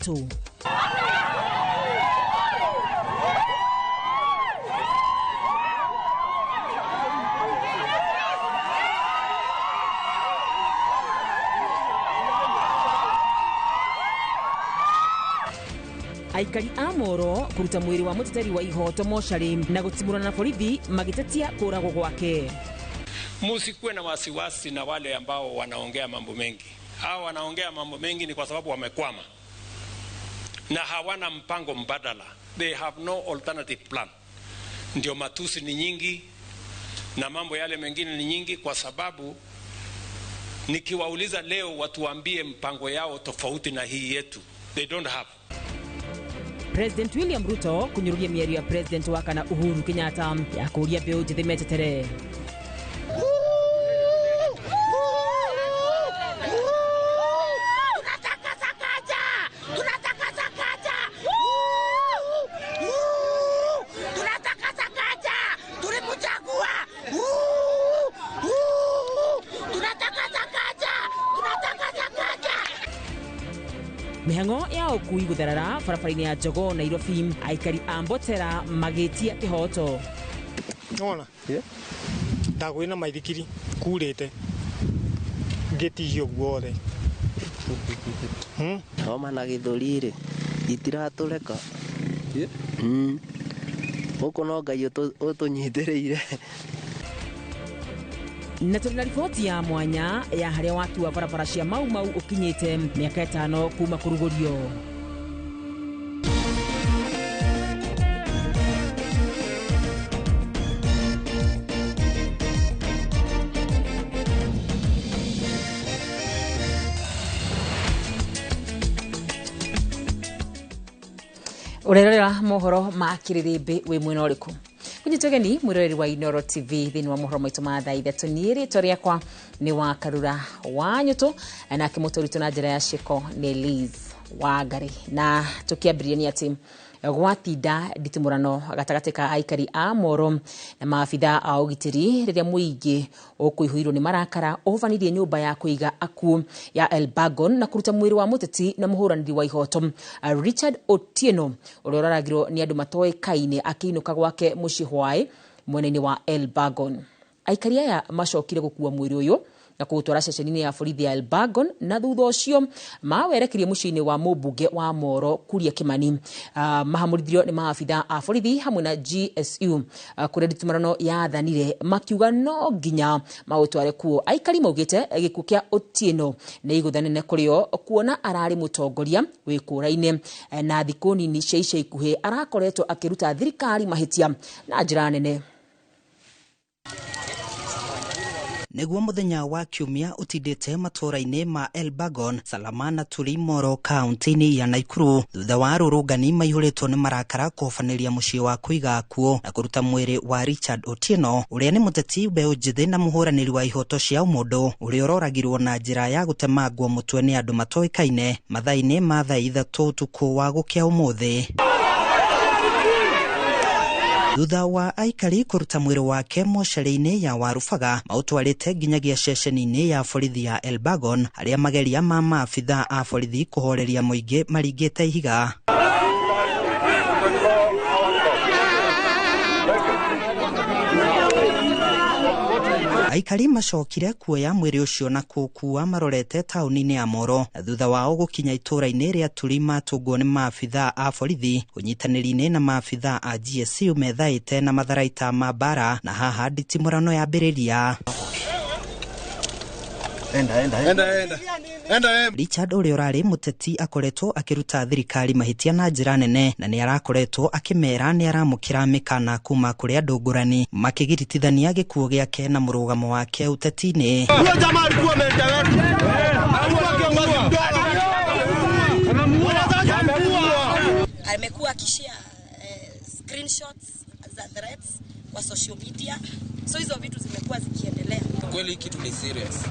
3. Aikari a Moro kũruta mwĩrĩ wa mũteteri wa ihoto mocarĩ na gũtimũrana na borithi magĩtetia kũragwo gwake. Musikuwe na wasiwasi na wale ambao wanaongea mambo mengi. Hao wanaongea mambo mengi ni kwa sababu wamekwama na hawana mpango mbadala. They have no alternative plan. Ndio matusi ni nyingi na mambo yale mengine ni nyingi, kwa sababu nikiwauliza leo watuambie mpango yao tofauti na hii yetu, they don't have. President William Ruto kunyurugia mĩario ya President wa kana Uhuru Kenyatta ya kũũria mbeũ njĩthĩ metetere. Mĩhang'o ya ũkui gũtherera barabara-inĩ ya Jogoo Nairobi, aikari a Mbotera magĩtia kĩhoto. Nona ndagwĩ na maithikiri kurĩte ngĩtihio guothe. Homa na gĩthũri rĩ itiratũreka. Gũkũ no Ngai ũtũnyitĩrĩire. Na tũrĩ na riboti ya mwanya ya harĩa waki wa barabara cia Mau Mau ũkinyĩte mĩaka 5 kuma kũrugũrio. Ũrerorera mohoro ma kĩrĩrĩmbĩ wĩ mwena ũrĩkũ? Kunyitwegeni mwiroreri wa Inoro TV thĩinĩ wa mohoro maitũ ma thaa 3. Niĩ rĩtwa rĩakwa nĩ wa Karura wa Nyũtũ, nake mũtũritũ na njĩra ya ciĩko nĩ Liz Wangari. Na tũkĩambĩrĩria nĩ atĩ gwatinda nditimũrano gatagatĩ ka aikari a Moro na maabitha a ũgitĩri rĩrĩa mũingĩ ũkũihũirwo nĩ marakara ũhobanirie nyũmba ya kũiga akuũ ya Elbagon na kũruta mwĩrĩ wa mũteti na mũhũranĩri wa ihoto Richard Otieno ũrĩa ũraragirwo nĩ andũ matoĩkaine akĩinũka gwake mũciĩ hwaĩ mwena-inĩ wa Elbagon. Aikari aya macokire gũkua mwĩrĩ ũyũ na kũũtwara ceceni-inĩ ya borithi ya Elbagon na thutha ũcio mawerekerie mũciĩ-inĩ wa mũmbunge wa Moro Kuria Kimani. Mahamũrithirio nĩ maabitha a borithi hamwe na GSU kũrĩa nditimũrano yathanire makiuga no nginya maũtware kuo. Aikari maugĩte gĩkuũ kĩa Otieno nĩ igũtha nene kũrĩ o kuona ararĩ mũtongoria wĩ kũra-inĩ na thikũ nini cia ica ikuhĩ arakoretwo akĩruta thirikari mahĩtia na njĩra nene. Nĩguo mũthenya wa kiumia ũtindĩte matũũra-inĩ ma Elbagon, Salama na Turi Moro kaunti-inĩ ya Nakuru thutha wa arũrũngani maihũrĩtwo nĩ marakara kũhobanĩria mũciĩ wa kũiga akuũ na kũruta mwĩrĩ wa Richard Otieno ũrĩa nĩ mũteti mbeũ njĩthĩ na mũhũranĩri wa ihoto cia ũmũndũ ũrĩa ũroragirwo na njĩra ya gũtemangwo mũtwe nĩ andũ matoĩkaine mathaa-inĩ ma thaa 3 ũtukũ wa gũkĩa ũmũthĩ. Thutha wa aikari kũruta mwĩrĩ wake mocarĩ-inĩ ya Warubaga maũtwarĩte nginyagia ceceni-inĩ ya borithi ya Elbagon arĩa mageria ma maabitha a borithi kũhoreria mũingĩ maringĩte ihiga. Aikari macokire kuoya mwĩrĩ ũcio na kũũkuua marorete taũni-inĩ ya Moro na thutha wao gũkinya itũũra-inĩ rĩa Turi matũngwo nĩ maabitha a borithi ũnyitanĩri-inĩ na maabitha a GSU methaĩte na matharaita ma mbara na haha nditimũrano yambĩrĩria. Enda. Richard ũrĩa ũrarĩ mũteti akoretwo akĩruta thirikari mahĩtia na njĩra nene na nĩ arakoretwo akĩmera nĩ aramũkĩra mĩkana kuma kũrĩ andũ ngũrani makĩgiritithania gĩkuũ gĩake na mũrũgamo wake ũteti-inĩ. Amekuwa akishare screenshots za threats kwa social media, so hizo vitu zimekuwa zikiendelea. Kweli kitu ni serious.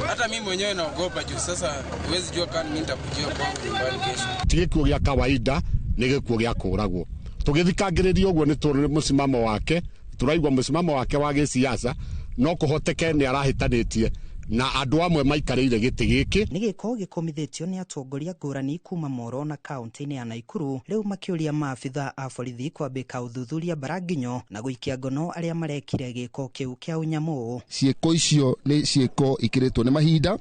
Hata mimi mwenyewe naogopa juu sasa huwezi jua kama mimi nitakujia kwangu nyumbani kesho. Ti gĩkuũ gĩa kawaida nĩ gĩkuũ gĩa kũragwo. Tũgĩthikangĩrĩria ũguo nĩ tũrĩ mũsimamo wake, tũraigua mũsimamo wake wa gĩsiasa no kũhoteke nĩ arahĩtanĩtie Na andũ amwe maikarĩire gĩtĩ gĩkĩ. Nĩ gĩko gĩkũmithĩtio nĩ atongoria ngũrani kuma Moro na kaunti-inĩ ya Naikuru, rĩu makĩũria maabitha a borithi kwambĩka ũthuthuria mbaranginyo na gũikia ngono arĩa marekire gĩko kĩu kĩa ũnyamũ. Ciĩko icio nĩ ciĩko ikĩrĩtwo nĩ mahinda,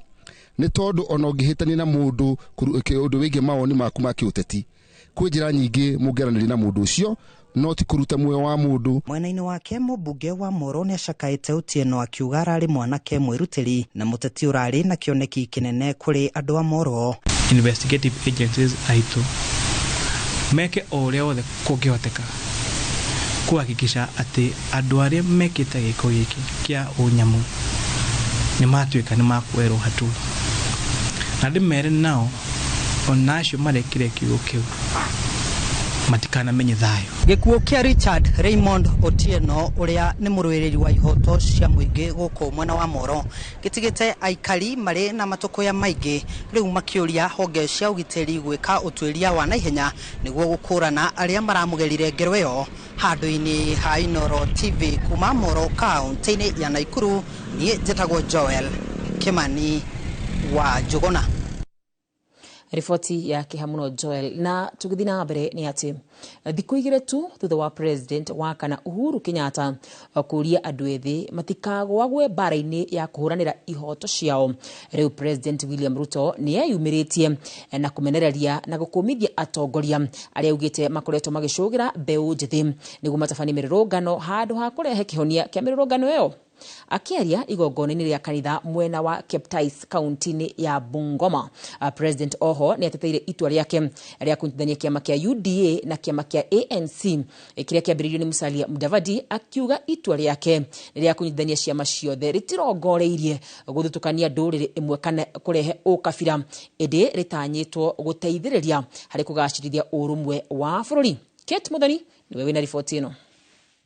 nĩ tondũ ona ũngĩhĩtania na mũndũ ũndũ wĩgiĩ mawoni maku ma kĩũteti, kwĩ njĩra nyingĩ mũngĩaranĩria na mũndũ ũcio, no ti kũruta muoyo wa mũndũ. Mwena-inĩ wake, mũmbunge wa Moro nĩ acakaĩte Otieno, akiuga ararĩ mwanake mwĩrutĩri na mũteti ũrarĩ na kĩoneki kĩnene kũrĩ andũ a Moro. Investigative agencies aitũ meke o ũrĩa wothe kũngĩhoteka kuhakikisha atĩ andũ arĩa mekĩte gĩko gĩkĩ kĩa ũnyamũ nĩ matuĩka nĩ makuoerwo hatua, na ndĩmere nao ona acio marekire kiugo kĩu matikanamenye thayũ. Gĩkuũ kĩa Richard Raymond Otieno, ũrĩa nĩ mũrũĩrĩri wa ihoto cia mũingĩ gũkũ mwena wa Moro, gĩtigĩte aikari marĩ na matũkũya maingĩ, rĩu makĩũria honge cia ũgitĩri gwĩka ũtuĩria wa naihenya nĩguo gũkũrana arĩa maramũgerire ngero ĩyo. Handũ-inĩ ha Inooro TV kuma Moro kaunti-inĩ ya Naikuru, niĩ njĩtagwo Joel Kimani wa Njũgũna. Riboti ya kĩha mũno, Joel. Na tũgĩthiĩ na mbere, nĩ atĩ thikũ 2 tu thutha wa president wa kana Uhuru Kenyatta kũria andũ ethĩ matikagwagwe mbara-inĩ ya kũhũranĩra ihoto ciao, rĩu President William Ruto nĩ eyumĩrĩtie na kũmenereria na gũkũmithia atongoria arĩa augĩte makoretwo magĩcũgĩra mbeũ njĩthĩ nĩguo matabanie mĩrũrũngano handũ ha kũrehe kĩhonia kĩa mĩrũrũngano ĩyo. Akĩaria igongona-inĩ rĩa kanitha mwena wa Keptais kaunti-inĩ ya Bungoma, President oho nĩ ateteire itua rĩake rĩa kũnyitithania kĩama kĩa UDA na kĩama kĩa ANC kĩrĩa kĩambĩrĩirio nĩ Musalia Mudavadi, akiuga itua rĩake rĩa kũnyitithania ciama ciothe rĩtirongoreirie gũthutũkania ndũrĩrĩ ĩmwe kana kũrehe ũkabira, ĩndĩ rĩtanyĩtwo gũteithĩrĩria harĩ kũgacĩrithia ũrũmwe wa bũrũri. Kate Muthoni nĩwe wĩna riboti ĩno.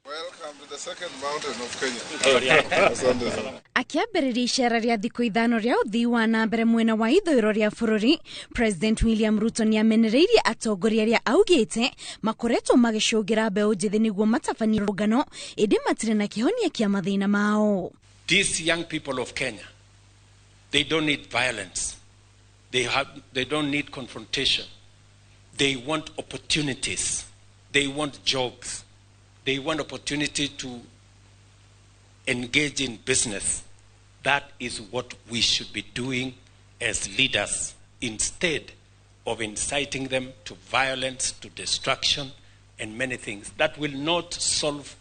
Welcome to the second mountain of Kenya. Asante sana. Akĩambĩrĩria icera rĩa thikũ 5 rĩa ũthii wa na mbere mwena wa ithũĩro rĩa bũrũri, President William Ruto nĩ amenereirie atongoria arĩa augĩte makoretwo magĩcũngĩra mbeũ njĩthĩ nĩguo matabanie rũngano, ĩndĩ matirĩ na kĩhonia kĩa mathĩna mao. These young people of Kenya, they don't need violence. They don't need confrontation. They want opportunities. They want jobs. They want opportunity to engage in business. That is what we should be doing as leaders, instead of inciting them to violence, to destruction, and many things that will not solve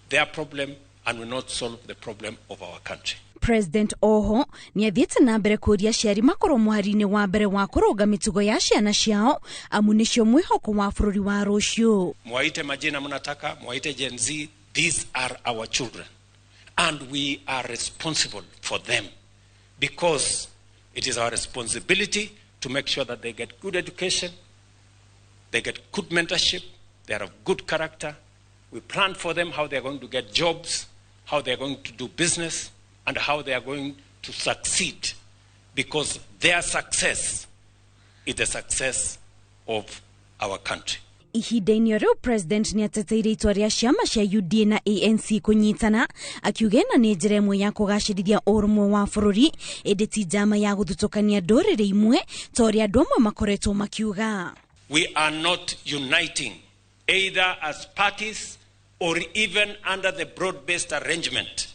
their problem and will not solve the problem of our country. President oho nĩ athiĩte na mbere kũria aciari makorwo mũhari-inĩ wa mbere wa kũrũnga mĩtugo ya ciana ciao, amu nĩcio mwĩhoko wa bũrũri wa rũciũ. Mwaite majina mnataka, mwaite Gen Z, these are our children. And we are responsible for them, because it is our responsibility to make sure that they get good education, they get good mentorship, they are of good character. We plan for them how they are going to get jobs, how they are going to do business, and how they are going to succeed, because their success is the success of our country. Ihinda-inĩ rĩu, President nĩ ateteire itua rĩa ciama cia UDA na ANC kũnyitana, akiuga ĩno nĩ njĩra ĩmwe ya kũgacĩrithia ũrũmwe wa bũrũri, ĩndĩ ti njama ya gũthutũkania ndũrĩrĩ imwe ta ũrĩa andũ amwe makoretwo makiuga. We are not uniting either as parties or even under the broad-based arrangement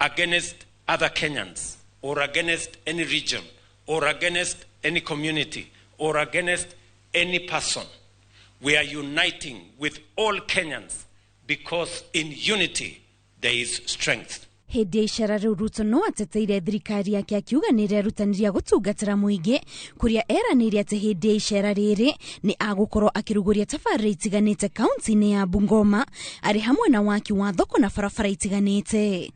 against other Kenyans or against any region or against any community or against any person. We are uniting with all Kenyans because in unity there is strength. Hĩndĩ ya icera rĩu, Ruto no ateteire thirikari yake, akiuga nĩ ĩrerutanĩria gũtungatĩra mũingĩ, kũrĩa eranĩire atĩ hĩndĩ ya icera rĩrĩ nĩ agũkorwo akĩrugũria tabarĩra itiganĩte kaunti-inĩ ya Bungoma, arĩ hamwe na waki wa thoko na barabara itiganĩte.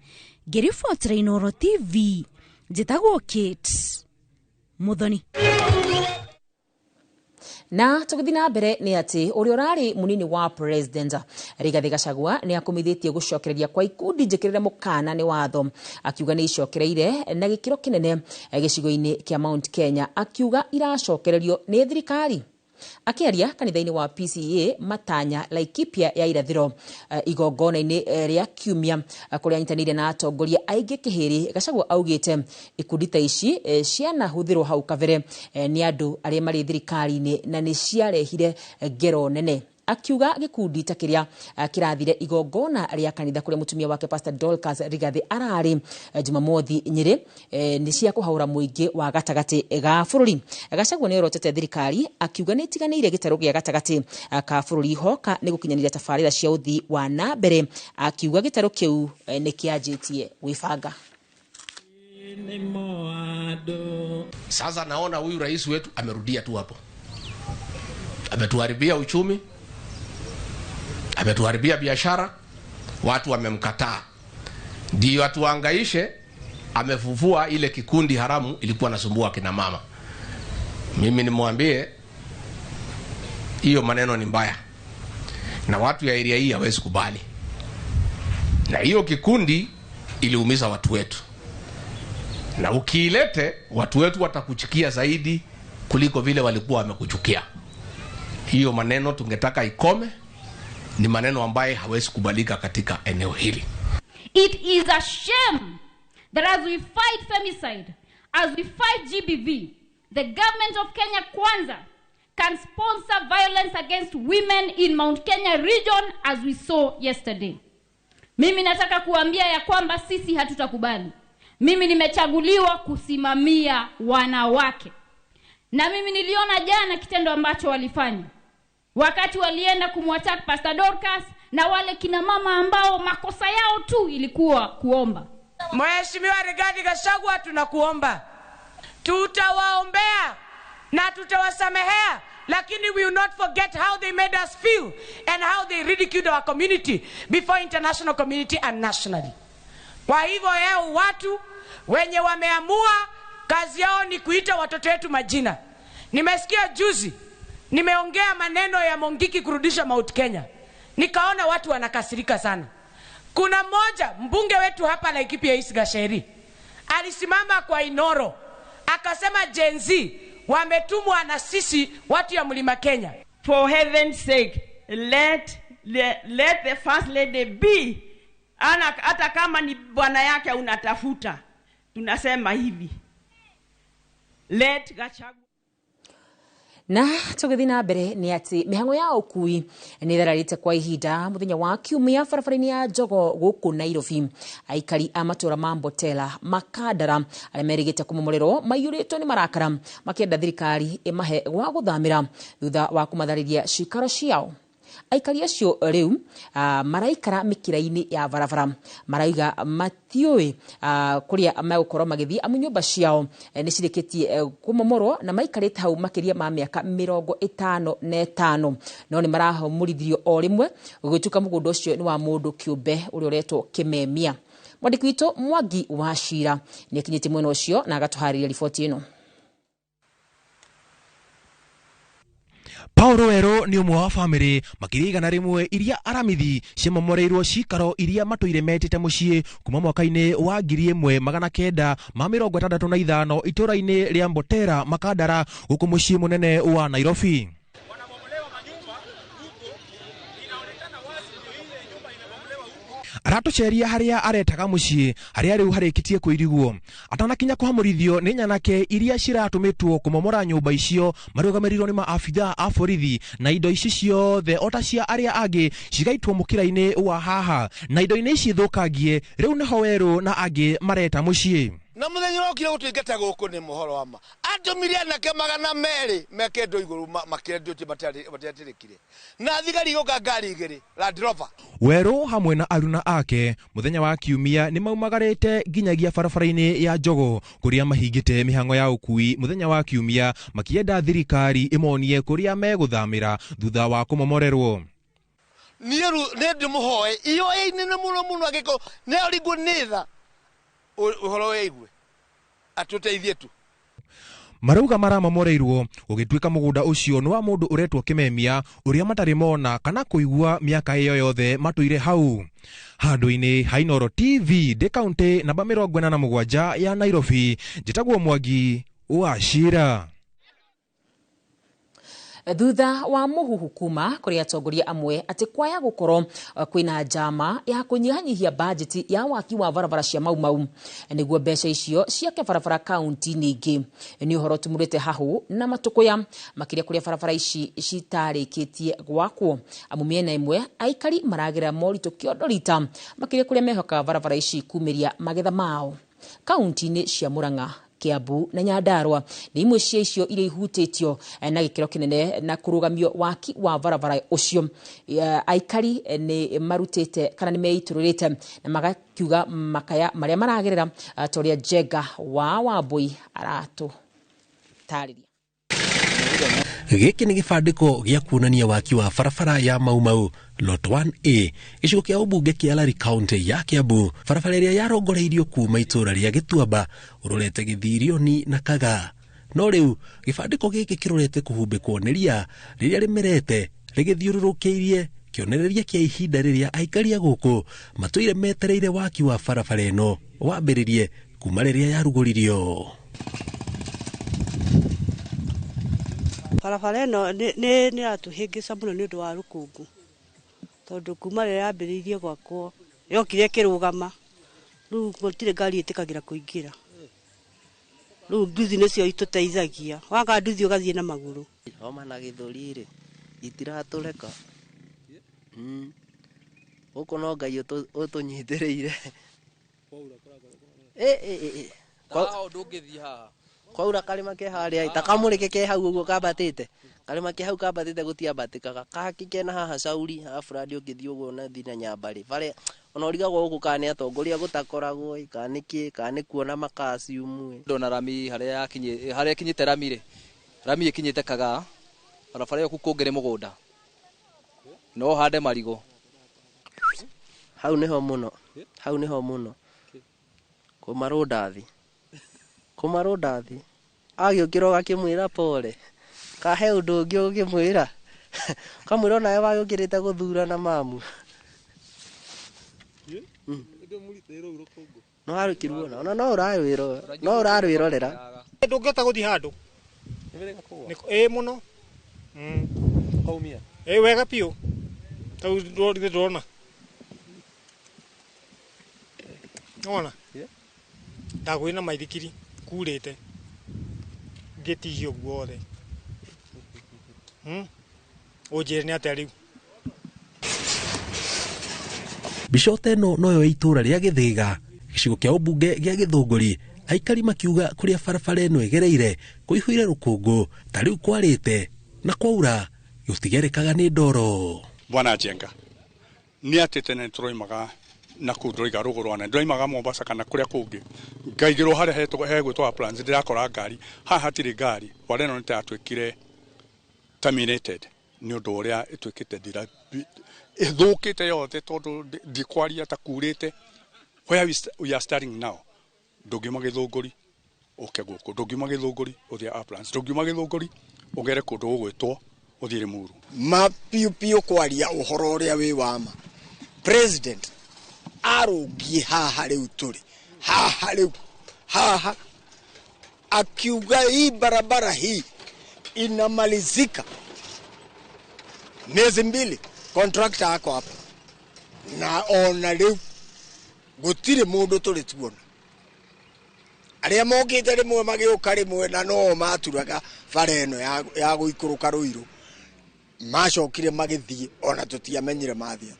Ngĩribotera Inooro TV, njĩtagwo Kate Muthoni. Na tũgĩthiĩ na mbere, nĩ atĩ ũrĩa ũrarĩ mũnini wa president Rigathĩ Gachagua nĩ akomithĩtie gũcokereria kwa ikundi njĩkĩrĩre mũkana nĩ watho, akiuga nĩ icokereire na gĩkĩro kĩnene gĩcigo-inĩ kĩa Mount Kenya, akiuga iracokererio nĩ thirikari. Akĩaria kanitha-inĩ wa PCEA Matanya Laikipia ya irathĩro igongona-inĩ rĩa kiumia kũrĩa anyitanĩire na atongoria aingĩ kĩhĩrĩ, Gachagua augĩte ikundi ta ici cianahũthĩrwo hau kabere nĩ andũ arĩa marĩ thirikari-inĩ na nĩ ciarehire ngero nene. Akiuga gĩkundi ta kĩrĩa kĩrathire igongona rĩa kanitha kũrĩa mũtumia wake Pastor Dorcas Rigathi ararĩ Jumamothi Nyĩrĩ nĩ cia kũhaũra mũingĩ wa gatagatĩ ga bũrũri. Gachagua nĩ orotete thirikari akiuga nĩ ĩtiganĩire gĩtarũ gĩa gatagatĩ ka bũrũri hoka nĩ gũkinyanĩria tabarĩra cia ũthii wa na mbere, akiuga gĩtarũ kĩu nĩ kĩanjĩtie gwĩbanga. Sasa naona huyu rais wetu amerudia tu hapo, ametuharibia uchumi, ametuharibia biashara, watu wamemkataa, ndio atuhangaishe. Amefufua ile kikundi haramu ilikuwa nasumbua kina mama. Mimi nimwambie hiyo maneno ni mbaya, na watu ya area hii hawezi kubali, na hiyo kikundi iliumiza watu wetu, na ukiilete watu wetu watakuchukia zaidi kuliko vile walikuwa wamekuchukia. Hiyo maneno tungetaka ikome, ni maneno ambaye hawezi kubalika katika eneo hili. It is a shame that as we fight femicide, as we fight GBV, the government of Kenya Kwanza can sponsor violence against women in Mount Kenya region as we saw yesterday. Mimi nataka kuambia ya kwamba sisi hatutakubali. Mimi nimechaguliwa kusimamia wanawake. Na mimi niliona jana kitendo ambacho walifanya wakati walienda kumwattack Pastor Dorcas na wale kina mama ambao makosa yao tu ilikuwa kuomba. Mheshimiwa Rigathi Gachagua, tunakuomba, tutawaombea na tutawasamehea, lakini we will not forget how they made us feel and how they ridiculed our community before international community and nationally. Kwa hivyo yao watu wenye wameamua kazi yao ni kuita watoto wetu majina. Nimesikia juzi nimeongea maneno ya Mongiki kurudisha Mount Kenya, nikaona watu wanakasirika sana. Kuna mmoja mbunge wetu hapa Laikipia East Gacheri alisimama kwa Inoro akasema Gen Z wametumwa na sisi watu ya Mlima Kenya. For heaven's sake, let the first lady be. Ana hata kama ni bwana yake unatafuta, tunasema hivi, let Gachagua. Na tũgĩthiĩ na mbere nĩ atĩ mĩhang'o ya ũkui nĩ ĩthararĩte kwa ihinda mũthenya wa kiumia barabara-inĩ ya Jogoo gũkũ Nairobi. Aikari a matũũra ma Mbotela, Makandara arĩa merĩgĩte kũmomorerwo maiyũrĩtwo nĩ marakara makĩenda thirikari ĩmahe gwa gũthamĩra thutha wa kũmatharĩria cikaro ciao. Aikari acio rĩu maraikara mĩkĩra-inĩ ya barabara, marauga matiũĩ kũrĩa megũkorwo magĩthiĩ amu nyũmba ciao nĩ cirĩkĩtie kũmomorwo na maikarĩte hau makĩria ma mĩaka 55, no nĩ marahũmũrithirio o rĩmwe gũgĩtuĩka mũgũnda ũcio nĩ wa mũndũ kĩũmbe ũrĩa ũretwo Kĩmemia. Mwandĩki witũ Mwangi wa Cira nĩ akinyĩtie mwena ũcio na agatũharĩria riboti ĩno. Paulo Wero nĩ ũmwe wa bamĩrĩ makĩria 100 iria aramithi ciamomoreirwo cikaro iria matũire metĩte mũciĩ kuma mwaka-inĩ wa 1965 itũra-inĩ rĩa Mbotera Makandara gũkũ mũciĩ mũnene wa Nairobi. Aratuceria haria aretaga muciĩ haria riu harĩkĩtie kũirigwo atanakinya kũhamũrithio nĩ nyanake iria ciratũmĩtwo kũmomora nyũmba icio marũgamĩrĩirwo nĩ maabithaa a borithi na indo ici ciothe ota cia arĩa angĩ cigaitwo mũkĩra-inĩ wa haha na indo-inĩ ici thũkangie rĩu nĩho Werũ na angĩ mareta mũciĩ. Na muthenya ũrokire gũtũingata gũkũ nĩ mũhoro wa ma atũmire anake 200 mekendwo igũrũ makĩendio matiatĩrĩkire na thigari igũka ngari igĩrĩ Land Rover. Werũ hamwe na aruna ake muthenya wa kiumia nĩ maumagarĩte nginyagia barabara-inĩ ya Jogoo kũrĩa mahingĩte mĩhang'o ya ũkui muthenya wa kiumia makĩenda thirikari ĩmonie kũrĩa megũthamĩra thutha wa kũmomorerwo. Niĩ nĩ ndĩmũhoe iyo ĩinene mũno mũno angĩkorwo nĩ ũringwo nĩ tha uhoro wĩigue atũteithie tu. Marauga maramamoreirwo ũgĩtuĩka mũgũnda ũcio nĩ wa mũndũ ũretwo Kĩmemia ũrĩa matarĩ mona kana kũigua mĩaka ĩyo yothe matũire hau. Handũ-inĩ ha Inooro TV ndĩ kaũntĩ namba 47 ya Nairobi, njĩtagwo Mwangi wa Cira. Thutha wa muhuhu kuma kuri atongoria amwe ati kwaya gukorwo kwina njama ya kunyihanyihia bajeti ya waki wa barabara cia Mau Mau niguo mbeca icio ciake barabara kaunti-inĩ ingĩ. Ni uhoro tumurite hahu na matukuya makiria kuria barabara ici citarikitie gwakwo amu miena imwe aikari maragira moritũ kĩondo rita makiria kuria mehokaga barabara ici kumiria magetha mao. Kaunti-inĩ cia Murang'a, Kiambu na Nyandarua ni imwe cia icio iria ihutĩtio na gĩkĩro kĩnene na kũrũgamio waki wa barabara ũcio. Aikari nĩ marutĩte kana nĩ meitũrũrĩte na magakiuga makaya marĩa maragerera ta ũrĩa Njenga wa Wambui aratũtarĩria. Gĩkĩ nĩ gĩbandĩko gĩa kuonania waki wa barabara ya Mau Mau Lot 1A gĩcigo kĩa ũmbunge kĩa Lari County ya Kiambu, barabara ĩrĩa yarongoreirio kuma itũra rĩa Gĩtuamba ũrorete Gĩthirioni na Kagaa. No rĩu gĩbandĩko gĩkĩ kĩrorete kũhumbĩkwo nĩ ria rĩrĩa rĩmerete rĩgĩthiũrũrũkĩirie kĩonereria kĩa ihinda rĩrĩa aikari a gũkũ matũire metereire waki wa barabara ĩno wambĩrĩrie kuma rĩrĩa yarugũririo. Barabara ĩno nĩ ĩratũhĩngĩca mũno nĩ ũndũ wa rũkũngũ, tondũ kuma rĩrĩa yambĩrĩirie gwakwo yokire ĩkĩrũgama, rĩu gũtirĩ ngari ĩtĩkagĩra kũingĩra. Rĩu nduthi nĩcio itũteithagia, waga nduthi ũgathiĩ na magũrũ. Homa na gĩthũri rĩ itiratũreka. Gũkũ no Ngai ũtũnyitĩrĩire. Kwaura karĩma ke harĩa ta kamũrĩke ke hau ũguo kambatĩte, karĩma ke hau kambatĩte gũtiambatĩkaga, kaki kena haha cauri haha ũngĩthiĩ ũguo na thiĩ na Nyambarĩ barĩa ona ũrigagwo gũkũ kana nĩ atongoria gũtakoragwo kana nĩ kĩ kana nĩ kuona makaciumu. Ndona rami harĩa yakinyĩ harĩa ĩkinyĩte rami rĩ, rami ĩkinyĩte Kagaa, barabara ĩyo kũu kũngĩ nĩ mũgũnda no hande marigũ. Hau nĩho mũno, hau nĩho mũno kũmarũndathi kũmarũndathi agĩũkĩra ũgakĩmwĩra pole kahe ũndũ ũngĩ ũgĩkĩmwĩra kamwĩra onawe wagĩũkĩrĩte gũthurana mamu. No arũkĩruona ona no ũrarwĩrorera ndũngĩhota gũthiĩ handũ ĩ mũno ĩ wega biũ tau ndĩrona nĩwona ndagũĩ na maithikiri kurĩte ngĩtihio guothe. Ũnjĩre nĩ atĩa rĩu. Mbica ta ĩno noyo ya itũra rĩa Gĩthĩga gĩcigo kĩa ũmbunge gĩa Gĩthũngũri, aikari makiuga kũrĩa barabara ĩno ĩgereire kũihũire rũkũngũ ta rĩu kwarĩte na kwaura gũtigerekaga nĩ ndoro. Bwana Njenga nĩ atĩ tene tũroimaga na kũu ndĩroiga rũgũrũ ndĩroimaga Mombasa kana kũrĩa kũngĩ ngaigĩrwo harĩa hegwĩtwo Uplands ndĩrakora ngari haha hatirĩ ngari bara ĩno nĩ ta yatuĩkire terminated nĩ ũndũ ũrĩa ĩtuĩkĩte ĩthũkĩte yothe tondũ ndikwaria ta kurĩte. Where we are starting now, ndũngiuma Gĩthũngũri ũke gũkũ, ndũngiuma Gĩthũngũri ũthiĩ Uplands, ndũngiuma Gĩthũngũri ũgere kũndũ gũgwĩtwo ũthiĩ Limuru. Ma piũ piũ kwaria ũhoro ũrĩa wĩ wa ma, president arũngiĩ haha rĩu tũrĩ haha rĩu haha akiuga hii barabara hii inamalizika miezi 2, contractor ako hapa na ona rĩu gũtirĩ mũndũ tũrĩ tuona. Arĩa mokĩte rĩmwe magĩũka rĩmwe na no maturaga bara ĩno ya gũikũrũka Rũirũ macokire magĩthiĩ ona tũtiamenyire mathiĩ,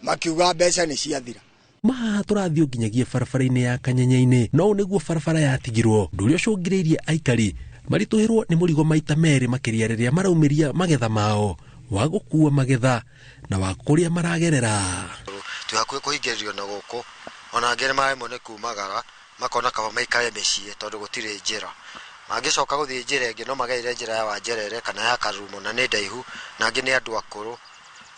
makiuga mbeca nĩ ciathira. Mahaha tũrathiĩ nginyagia barabara-inĩ ya Kanyenye-inĩ no nĩguo barabara yatigirwo ũndũ ũrĩa ũcũngĩrĩirie aikari maritũhĩrwo nĩ mũrigo maita merĩ makĩria rĩrĩa maraumĩria magetha mao wa gũkua magetha na wa kũrĩa maragerera. Twĩ hakuhĩ kũhingĩrĩrio na gũkũ ona angĩ nĩmaremwo nĩ kumagara makona kaba maikare mĩciĩ tondũ gũtirĩ njĩra. Mangĩcoka gũthiĩ njĩra ĩngĩ no magerere njĩra ya Wanjerere kana ya Karurumo na nĩ ndaihu na angĩ nĩ andũ akũrũ